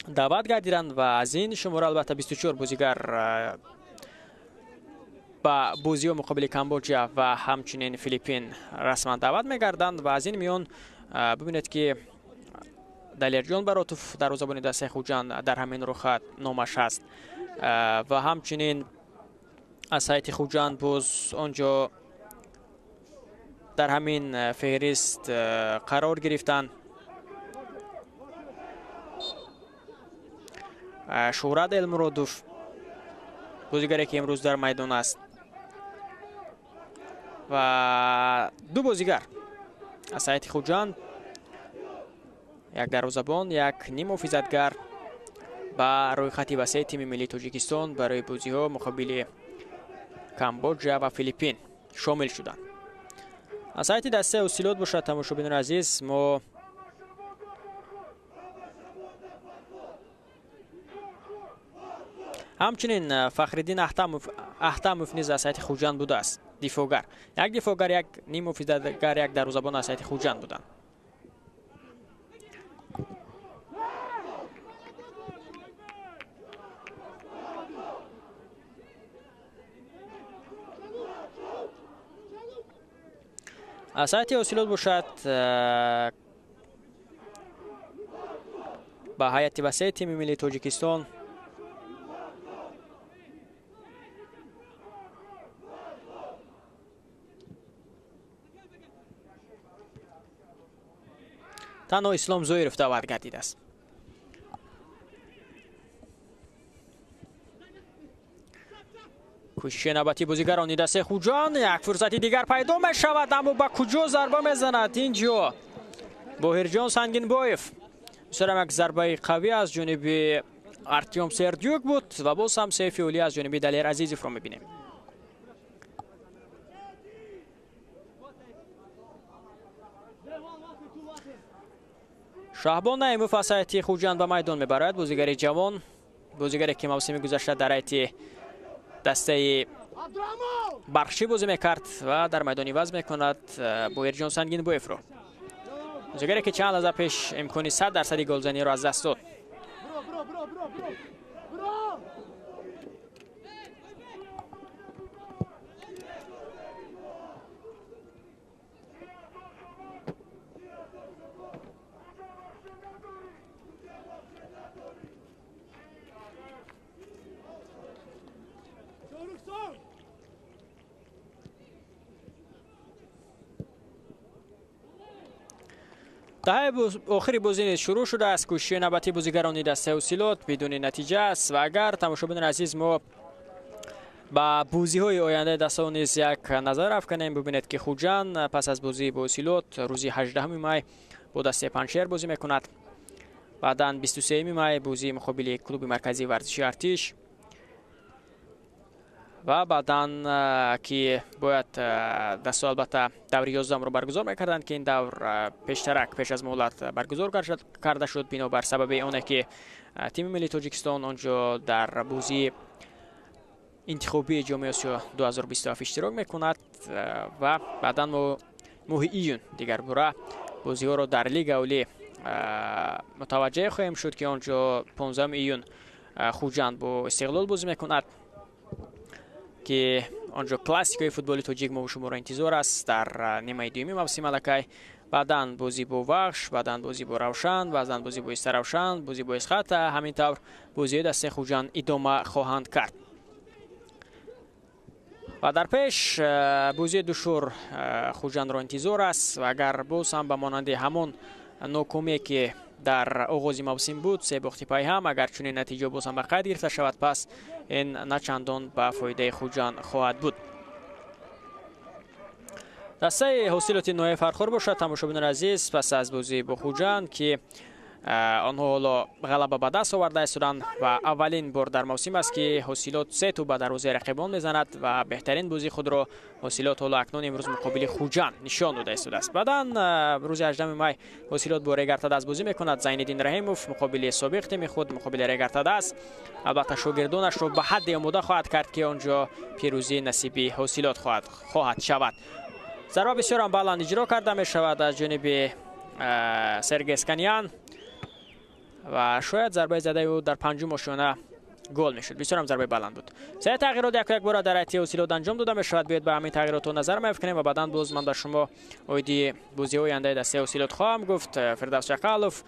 даъват гардиданд ва аз ин шумора албатта 24 бозигар ба бозиҳо муқобили Камбоҷа ва ҳамчунин Филиппин расман даъват мегарданд. Ва аз ин миён бибинед ки Далерҷон Баротов дарвозабони дастаи Хуҷанд дар ҳамин рӯхат номаш ҳаст ва ҳамчунин аз ҳайати Хуҷанд боз он ҷо дар ҳамин феҳрист қарор гирифтанд Шӯҳрат Элмуродов, бозигаре ки имрӯз дар майдон аст, ва ду бозигар аз ҳайати Хуҷанд, як дарвозабон, як ниммуҳофизатгар ба рӯйхати васеи тими миллии Тоҷикистон барои бозиҳо муқобили Камбоҷа ва Филиппин шомил шуданд. Аз ҳайати дастаи Усилот бошад, тамошобинони азиз, мо ҳамчунин Фахриддин Аҳтамов низ аз ҳайати Хуҷанд будааст. Дифоъгар, як дифоъгар, як ниммуҳофизатгар, як дарвозабон аз ҳайати Хуҷанд буданд. Аз ҳайати Осилот бошад, ба ҳайати васеи тими миллии Тоҷикистон танҳо Ислом Зоиров даъват гардидааст. Кӯшиши навбатии бозигарони дастаи Хуҷанд, як фурсати дигар пайдо мешавад, аммо ба куҷо зарба мезанад ин ҷо Боҳирҷон Сангинбоев. Бисёрам як зарбаи қавӣ аз ҷониби Артём Сердюк буд ва боз ҳам сейфи олӣ аз ҷониби Далер Азизовро мебинем. Шаҳбон Наимов аз ҳайати Хуҷанд ба майдон мебарад. Бозигари ҷавон, бозигаре ки мавсими гузашта дар ҳайати дастаи Бархшӣ бозӣ мекард ва дар майдон иваз мекунад Боҳирҷон Сангинбоевро. Бозигаре ки чанд лаҳза пеш имкони 100% голзаниро аз даст дод. Даҳаи охири бозӣ низ шурӯъ шудааст. Кӯшиши навбатии бозигарони дастаи Усилот бидуни натиҷа аст ва агар тамошобинони азиз мо ба бозиҳои ояндаи дастаҳо низ як назар афканем, бибинед ки Хуҷанд пас аз бозии бо Усилот рӯзи 18 май бо дастаи Панҷшер бозӣ мекунад. Баъдан 23 май бозии муқобили клуби марказии варзиши Артиш ва баъдан ки бояд дастаҳо албатта даври 11-ро баргузор мекарданд, ки ин давр пештарак пеш аз муҳлат баргузор карда шуд, бинобар сабаби оне ки тими миллии Тоҷикистон он ҷо дар бозии интихобии Ҷоми Осиё 2027 иштирок мекунад ва баъдан моҳи июн дигарбора бозиҳоро дар Лига Олӣ мутаваҷҷеҳ хоҳем шуд, ки он ҷо 15 июн Хуҷанд бо Истиқлол бозӣ мекунад, ки он ҷо классикаи футболи тоҷик мо шуморо интизор аст дар нимаи дуюми мавсим аллакай. Баъдан бозӣ бо Вахш, баъдан бозӣ бо Равшан, баъдан бозӣ бо Истаравшан, бозӣ бо Исхата. Ҳамин тавр бозиҳои дастаи Хуҷанд идома хоҳанд кард. Ва дар пеш бозии душвор Хуҷандро интизор аст ва агар боз ҳам ба монанди ҳамон нокомие ки дар оғози мавсим буд, се бохти пайҳам, агар чунин натиҷа боз ҳам ба қайд гирифта шавад, пас ин начандон ба фоидаи Хуҷанд хоҳад буд. Дастаи ҳосилоти ноҳияи Фархор бошад, тамошобинони азиз, пас аз бозӣ бо Хуҷанд ки онҳо ҳоло ғалаба ба даст оварда истоданд ва аввалин бор дар мавсим аст ки ҳосилот се тӯб ба дарвозаи рақибон мезанад ва беҳтарин бозии худро ҳосилот ҳоло акнун имрӯз муқобили Хуҷанд нишон дода истодааст. Баъдан рӯзи 18 май ҳосилот бо Регартадас бозӣ мекунад. Зайниддин Раҳимов муқобили собиқ тими худ, муқобили Регартадас, албатта шогирдонашро ба ҳадде омода хоҳад кард ки он ҷо пирӯзии насиби ҳосилот хоҳад шавад. Зарба бисёрам баланд иҷро карда мешавад аз ҷониби Сергей Сканян ва шояд зарбаи задаи ӯ дар панҷум ошёна гол мешуд. Бисёрам зарбаи баланд буд. Се тағйирот яку як бора дар ҳайати ҳосилот анҷом дода мешавад. Биёед ба ҳамин тағйиротҳо назар меафканем ва баъдан боз ман ба шумо оиди бозиҳои ояндаи дастаи ҳосилот хоҳам гуфт. Фирдавс Чақалов,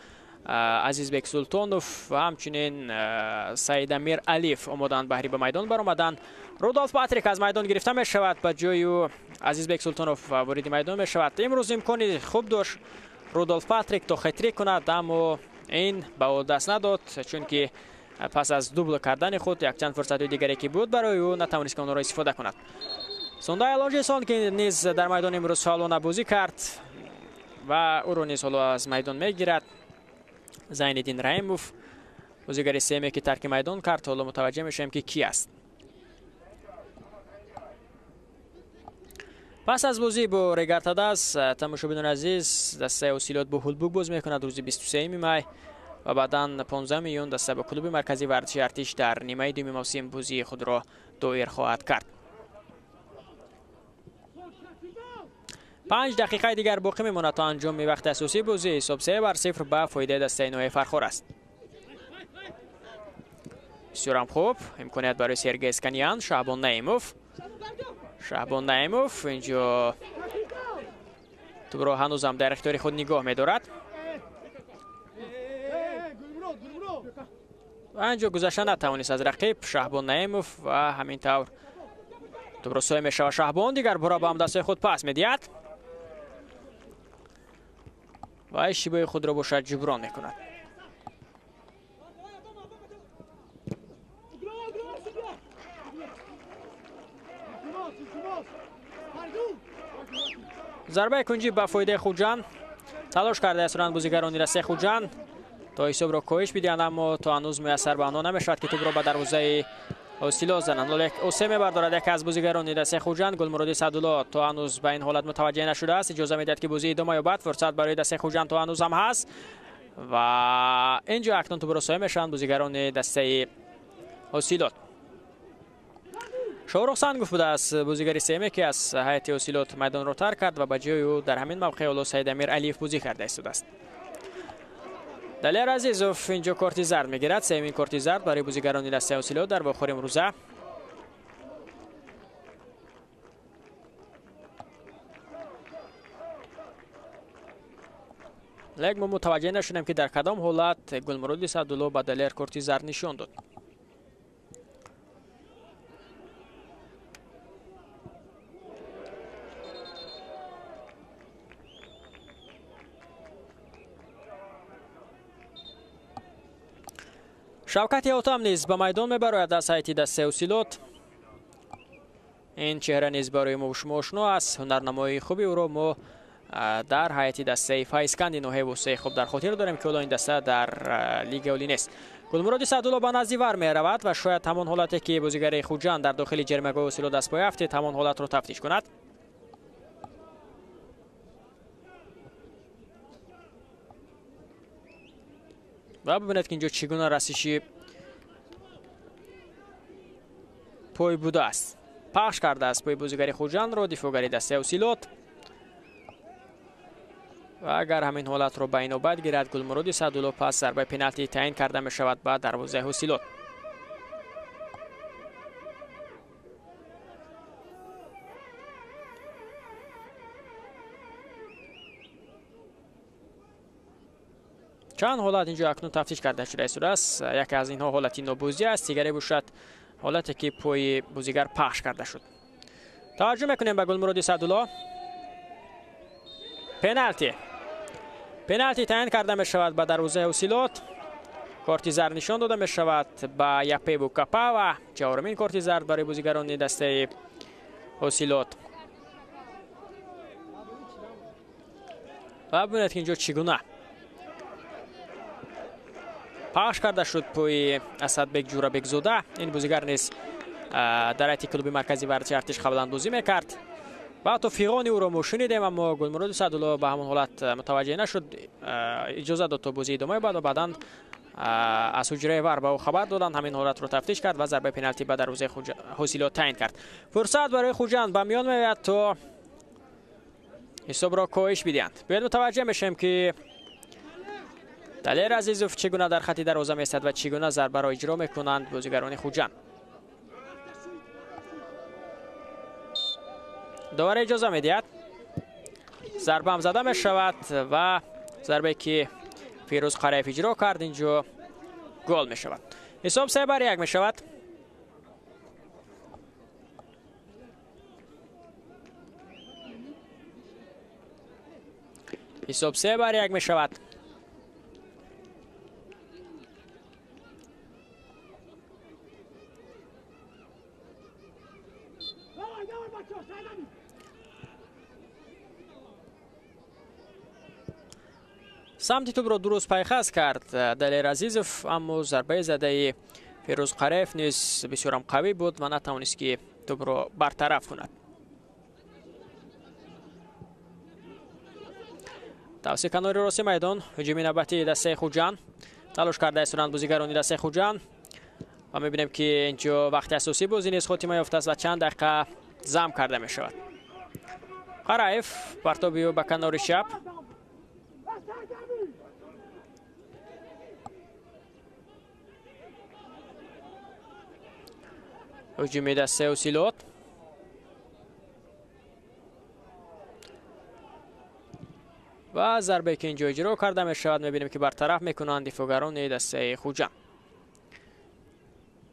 Азизбек Султонов ва ҳамчунин Саидамир Алиев омодаанд баҳри ба майдон баромадан. Рудолф Патрик аз майдон гирифта мешавад, ба ҷои ӯ Азизбек Султонов вориди майдон мешавад. Имрӯз имкони хуб дошт Рудолф Патрик то хетрик кунад, аммо ин ба ӯ даст надод, чунки пас аз дубл кардани худ якчанд фурсатҳои дигаре ки буд барои ӯ натавонист ки онҳоро истифода кунад. Сундай Алонжисон ки низ дар майдон имрӯз фаъолона бозӣ кард ва ӯро низ ҳоло аз майдон мегирад. Зайниддин Раҳимов, бозигари сеюме ки тарки майдон кард, ҳоло мутаваҷҷеҳ мешавем ки ки аст. Пас аз бозӣ бо Регартадас, тамошобинони азиз, дастаи ҳосилот бо Ҳулбук боз мекунад рӯзи 23 май ва баъдан 15 июн даста бо клуби марказии варзиши Артиш дар нимаи дуюми мавсим бозии худро доир хоҳад кард. 5 дақиқаи дигар боқӣ мемонад то анҷоми вақти асосии бозӣ. Ҳисоб 3-0 ба фоидаи дастаи ноҳияи Фархор аст. Бисёрам хуб, имконият барои Сергей Сканян, Шаҳбон Наимов. Шаҳбон Наимов инҷо тӯбро ҳанӯзам дар ихтиёри худ нигоҳ медорад. Ва инҷо гузашта натавонист аз рақиб Шаҳбон Наимов ва ҳамин тавр тӯбро соя мешавад. Шаҳбон дигар бора ба ҳамдастҳои худ пас медиҳад ва иштибоҳи худро бошад ҷуброн мекунад. Зарбаи кунҷӣ ба фоидаи Хуҷанд. Талош кардааст бозигарони дастаи Хуҷанд то ҳисобро коҳиш бидиҳанд, аммо то ҳанӯз муяссар ба онҳо намешавад ки тӯбро ба дарвозаи ҳосилот зананд. Ҳоло осе мебардорад яке аз бозигарони дастаи Хуҷанд. Гулмуроди Саъдулло то ҳанӯз ба ин ҳолат мутаваҷҷеҳ нашудааст. Иҷоза медиҳад ки бозӣ идома ёбад. Фурсат барои дастаи Хуҷанд то ҳанӯз ҳам ҳаст ва инҷо акнун тӯбро соя мешаванд бозигарони дастаи ҳосилот. Шоҳрух Сангов будааст бозигари сеюме ки аз ҳайати ҳосилот майдонро тарк кард ва ба ҷои ӯ дар ҳамин мавқеъ ҳоло Саидамир Алиев бозӣ карда истодааст. Далер Азизов инҷо корти зард мегирад. Сеюмин корти зард барои бозигарони дастаи ҳосилот дар вохӯри имрӯза. Лек мо мутаваҷҷеҳ нашудем ки дар кадом ҳолат Гулмуроди Саъдулло ба Далер корти зард нишон дод. Шавкати Ҳотам низ ба майдон мебарояд аз ҳайати дастаи ҳосилот. Ин чеҳра низ барои мо шумо ошно аст. Ҳунарнамоии хуби ӯро мо дар ҳайати дастаи Файзканди ноҳияи Восеи хуб дар хотир дорем ки ҳоло ин даста дар лигаи олӣ нест. Гулмуроди Саъдулло ба назди вар меравад ва шояд ҳамон ҳолате ки бозигари Хуҷанд дар дохили ҷаримагоҳи ҳосилот даст пой афтид, ҳамон ҳолатро тафтиш кунад. Ва бибинед ки инҷо чӣ гуна расиши пой будааст. Пахш кардааст пои бозигари Хуҷандро дифоъгари дастаи ҳосилот. Ва агар ҳамин ҳолатро ба инобат гирад Гулмуроди Саъдулло, пас зарбаи пеналти таъин карда мешавад ба дарвозаи ҳосилот. Чанд ҳолат инҷо акнун тафтиш карда шуда истодааст. Яке аз инҳо ҳолати нобозӣ аст, дигаре бошад ҳолате ки пои бозигар пахш карда шуд. Таваҷҷӯҳ мекунем ба Гулмуроди Саъдулло. Пеналти. Пеналти таъин карда мешавад ба дарвозаи Ҳосилот. Корти зард нишон дода мешавад ба Япебу Капава. Чаҳорумин корти зард барои бозигарони дастаи Ҳосилот. Ва бибинед ки инҷо чӣ гуна пахш карда шуд пои Асадбек Ҷурабекзода. Ин бозигар низ дар ҳайати клуби марказии варзиши Артиш қаблан бозӣ мекард ва ҳатто фиғони ӯро мо шунидем, аммо Гулмуроди Саъдулло ба ҳамон ҳолат мутаваҷҷеҳ нашуд, иҷоза дод то бозӣ идома ёбад ва баъдан аз ҳуҷраи вар ба ӯ хабар доданд. Ҳамин ҳолатро тафтиш кард ва зарбаи пеналти ба дарвозаи Ҳосилот таъин кард. Фурсат барои Хуҷанд ба миён меояд то ҳисобро коҳиш бидиҳанд. Биёед мутаваҷҷеҳ мешавем ки Далер Азизов чӣ гуна дар хати дарвоза меистад ва чӣ гуна зарбаро иҷро мекунанд бозигарони Хуҷанд. Довар иҷоза медиҳад. Зарба ҳам зада мешавад ва зарбае ки Фирӯз Қараев иҷро кард инҷо гол мешавад. Ҳисоб 3-1 мешавад. Ҳисоб 3-1 мешавад. Самти тӯбро дуруст пайхас кард Далер Азизов, аммо зарбаи задаи Фирӯз Қараев низ бисёрам қавӣ буд ва натавонист ки тӯбро бартараф кунад. Тавси канори рости майдон ҳуҷуми навбатии дастаи Хуҷанд. Талош карда истоданд бозигарони дастаи Хуҷанд ва мебинем ки инҷо вақти асосии бозӣ низ хотима ёфтааст ва чанд дақиқа зам карда мешавад. Қараев партоби ӯ ба канори чап. Ҳуҷуми дастаи Ҳосилот. Ва зарбае ки инҷо иҷро карда мешавад, мебинем ки бартараф мекунанд дифоъгарони дастаи Хуҷанд.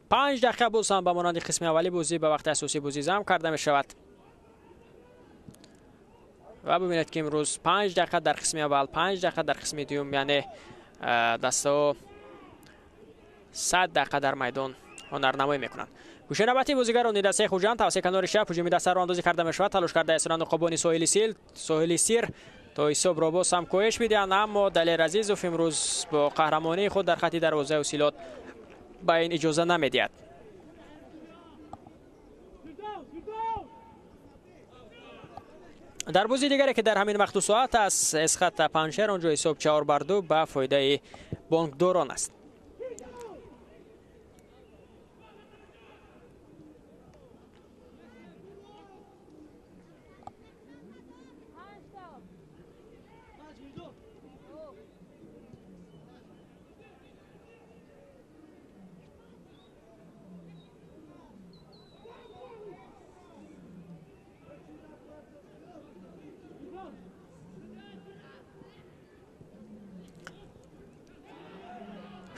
5 дақиқа боз ҳам ба монанди қисми аввали бозӣ ба вақти асосии бозӣ зам карда мешавад. Ва бибинед ки имрӯз 5 дақиқа дар қисми аввал, 5 дақиқа дар қисми дуюм, яъне дастаҳо 100 дақиқа дар майдон ҳунарнамоӣ мекунанд. Гӯшаи навбатии бозигарони дастаи Хуҷанд тавсияи канори чап ҳуҷуми дастаро андозӣ карда мешавад. Талош карда истоданд уқобони Соҳили Сир то ҳисобро боз ҳам коҳиш бидиҳанд, аммо Далер Азизов имрӯз бо қаҳрамонии худ дар хати дарвозаи Ҳосилот ба ин иҷоза намедиҳад. Дар бозии дигаре ки дар ҳамин вақту соат аст, Эсхата Панҷшер, онҷо ҳисоб 4-2 ба фоидаи бонкдорон аст.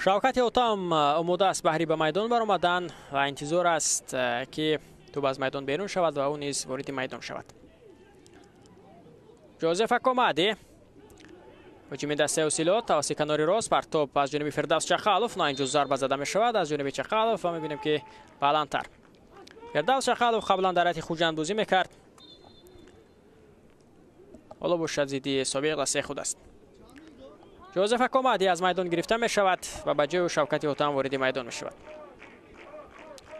Шавкати Отам омода аст баҳри ба майдон баромадан ва интизор аст ки тӯб аз майдон берун шавад ва ӯ низ вориди майдон шавад. Ҷозеф Акомади ҳуҷуми дастаи Ҳосилот тавассути канори рост, партоб аз ҷониби Фирдавс Чақалов. На инҷо зарба зада мешавад аз ҷониби Чақалов ва мебинем ки баландтар. Фирдавс Чақалов қаблан дар ҳайати Хуҷанд бозӣ мекард, ҳоло бошад зидди собиқ дастаи худ аст. Ҷозеф Акомади аз майдон гирифта мешавад ва ба ҷои Шавкати Отам вориди майдон мешавад.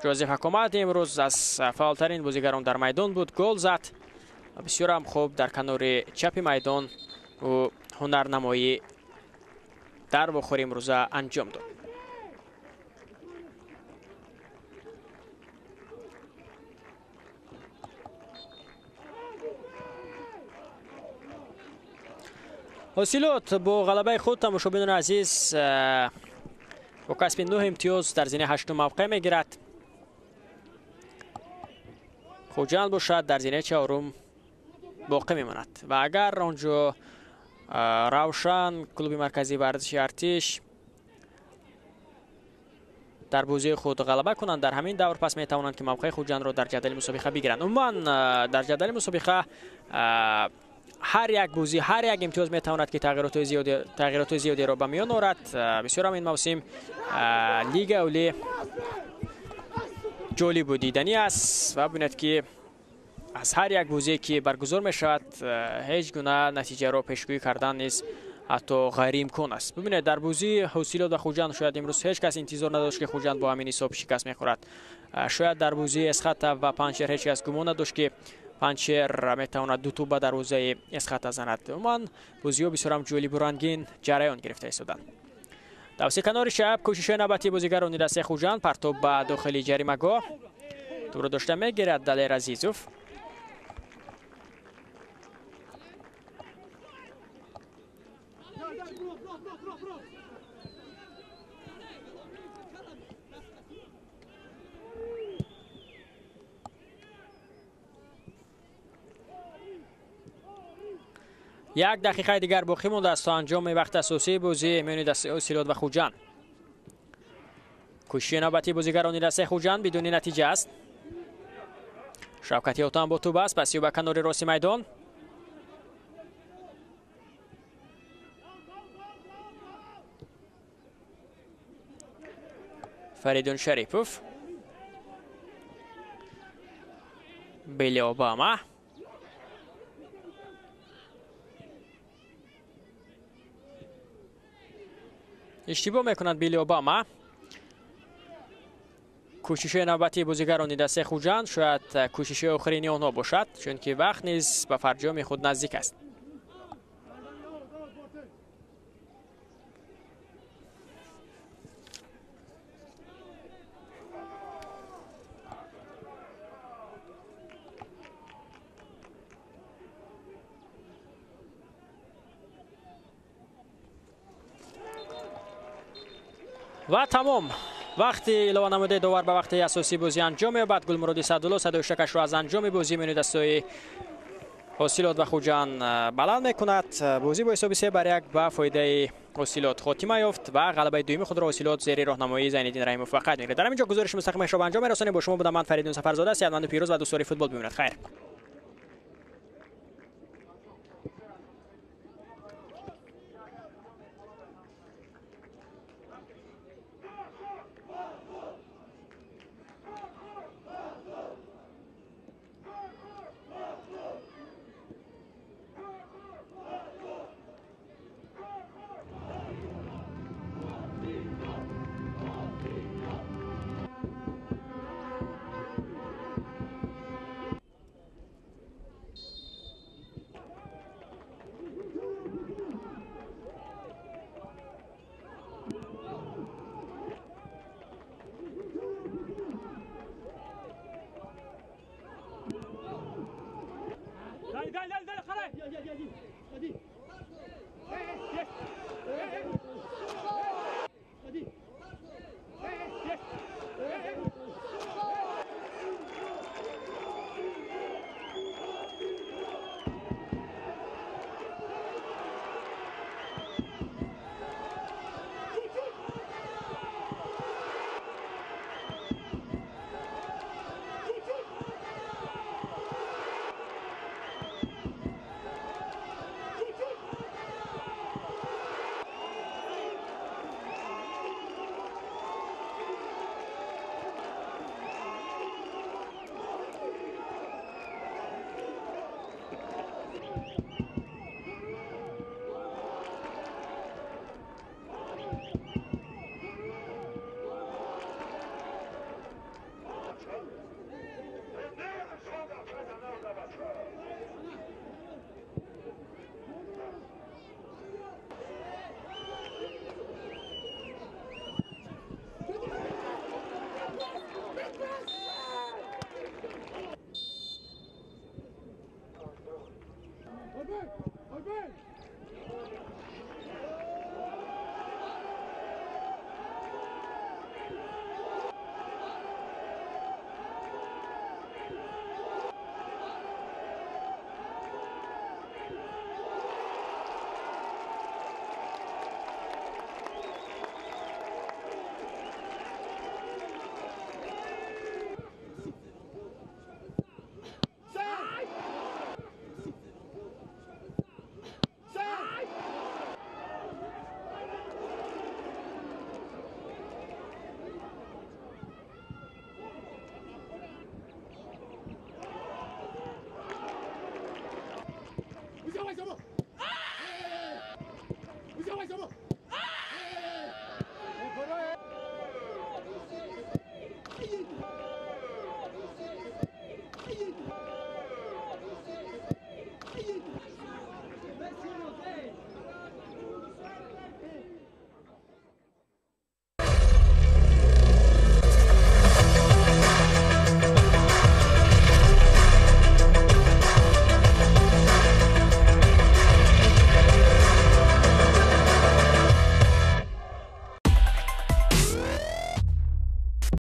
Ҷозеф Акомади имрӯз аз фаъолтарин бозигарон дар майдон буд, гол зад ва бисёрам хуб дар канори чапи майдон ӯ ҳунарнамоӣ дар вохӯри имрӯза анҷом дод. Ҳосилот бо ғалабаи худ, тамошобинони азиз, бо касби 9 имтиёз дар зинаи 8 мавқеъ мегирад. Хуҷанд бошад дар зинаи 4 боқӣ мемонад ва агар онҷо Равшан, клуби марказии варзиши Артиш Дар бозии худ ғалаба кунанд, дар ҳамин давр пас метавонанд ки мавқеи Хуҷандро дар ҷадвали мусобиқа бигиранд. Умуман дар ҷадвали мусобиқа ҳар як бозӣ, ҳар як имтиёз метавонад ки тағйироти зиёдеро ба миён орад. Бисёр ҳам ин мавсим лига олӣ ҷолибу диданӣ аст ва бинед ки аз ҳар як бозие ки баргузор мешавад, ҳеҷ гуна натиҷаро пешгӯӣ кардан низ ҳатто ғайриимкон аст. Бибинед, дар бозии Ҳосилот ва Хуҷанд шояд имрӯз ҳеҷ кас интизор надошт ки Хуҷанд бо ҳамин ҳисоб шикаст мехӯрад. Шояд дар бозии Эсхата ва Панҷшер ҳеҷ кас гумон надошт ки Панҷшер метавонад ду тӯб ба дарвозаи Эсхата занад. Умуман бозиҳо бисёрам ҷолибу рангин ҷараён гирифта истоданд. Тавси канори чап кӯшишҳои навбатии бозигарони дастаи Хуҷанд, партоб ба дохили ҷаримагоҳ. Тӯбро дошта мегирад Далер Азизов. Як дақиқаи дигар боқӣ мондааст то анҷоми вақти асосии бозии миёни дастаи Ҳосилот ва Хуҷанд. Кӯшиши навбатии бозигарони дастаи Хуҷанд бидуни натиҷа аст. Шавкати Отам бо тӯб аст, пасиё ба канори рости майдон. Фаридун Шарипов, Билли Обама. Иштибоҳ мекунад Билли Обама. Кӯшишҳои навбатии бозигарони дастаи Хуҷанд шояд кӯшиши охирини онҳо бошад, чунки вақт низ ба фарҷоми худ наздик аст. Ва тамом. Вақти илова намудаи довар ба вақти асосии бозӣ анҷом меёбад. Гулмуроди Саъдулло садои шакашро аз анҷоми бозӣ миёни дастаи Ҳосилот ва Хуҷанд баланд мекунад. Бозӣ бо ҳисоби 3-1 ба фоидаи Ҳосилот хотима ёфт ва ғалабаи дуюми худро Ҳосилот зери роҳнамоии Зайниддин Раҳимов ба қайд мегирад. Дар ҳамин ҷо гузориши мустақимашро ба анҷом мерасонем. Бо шумо будам ман Фаридун Сафарзода, сиҳатманду пирӯз ва дӯстдори футбол бимонед. Хайр. Open!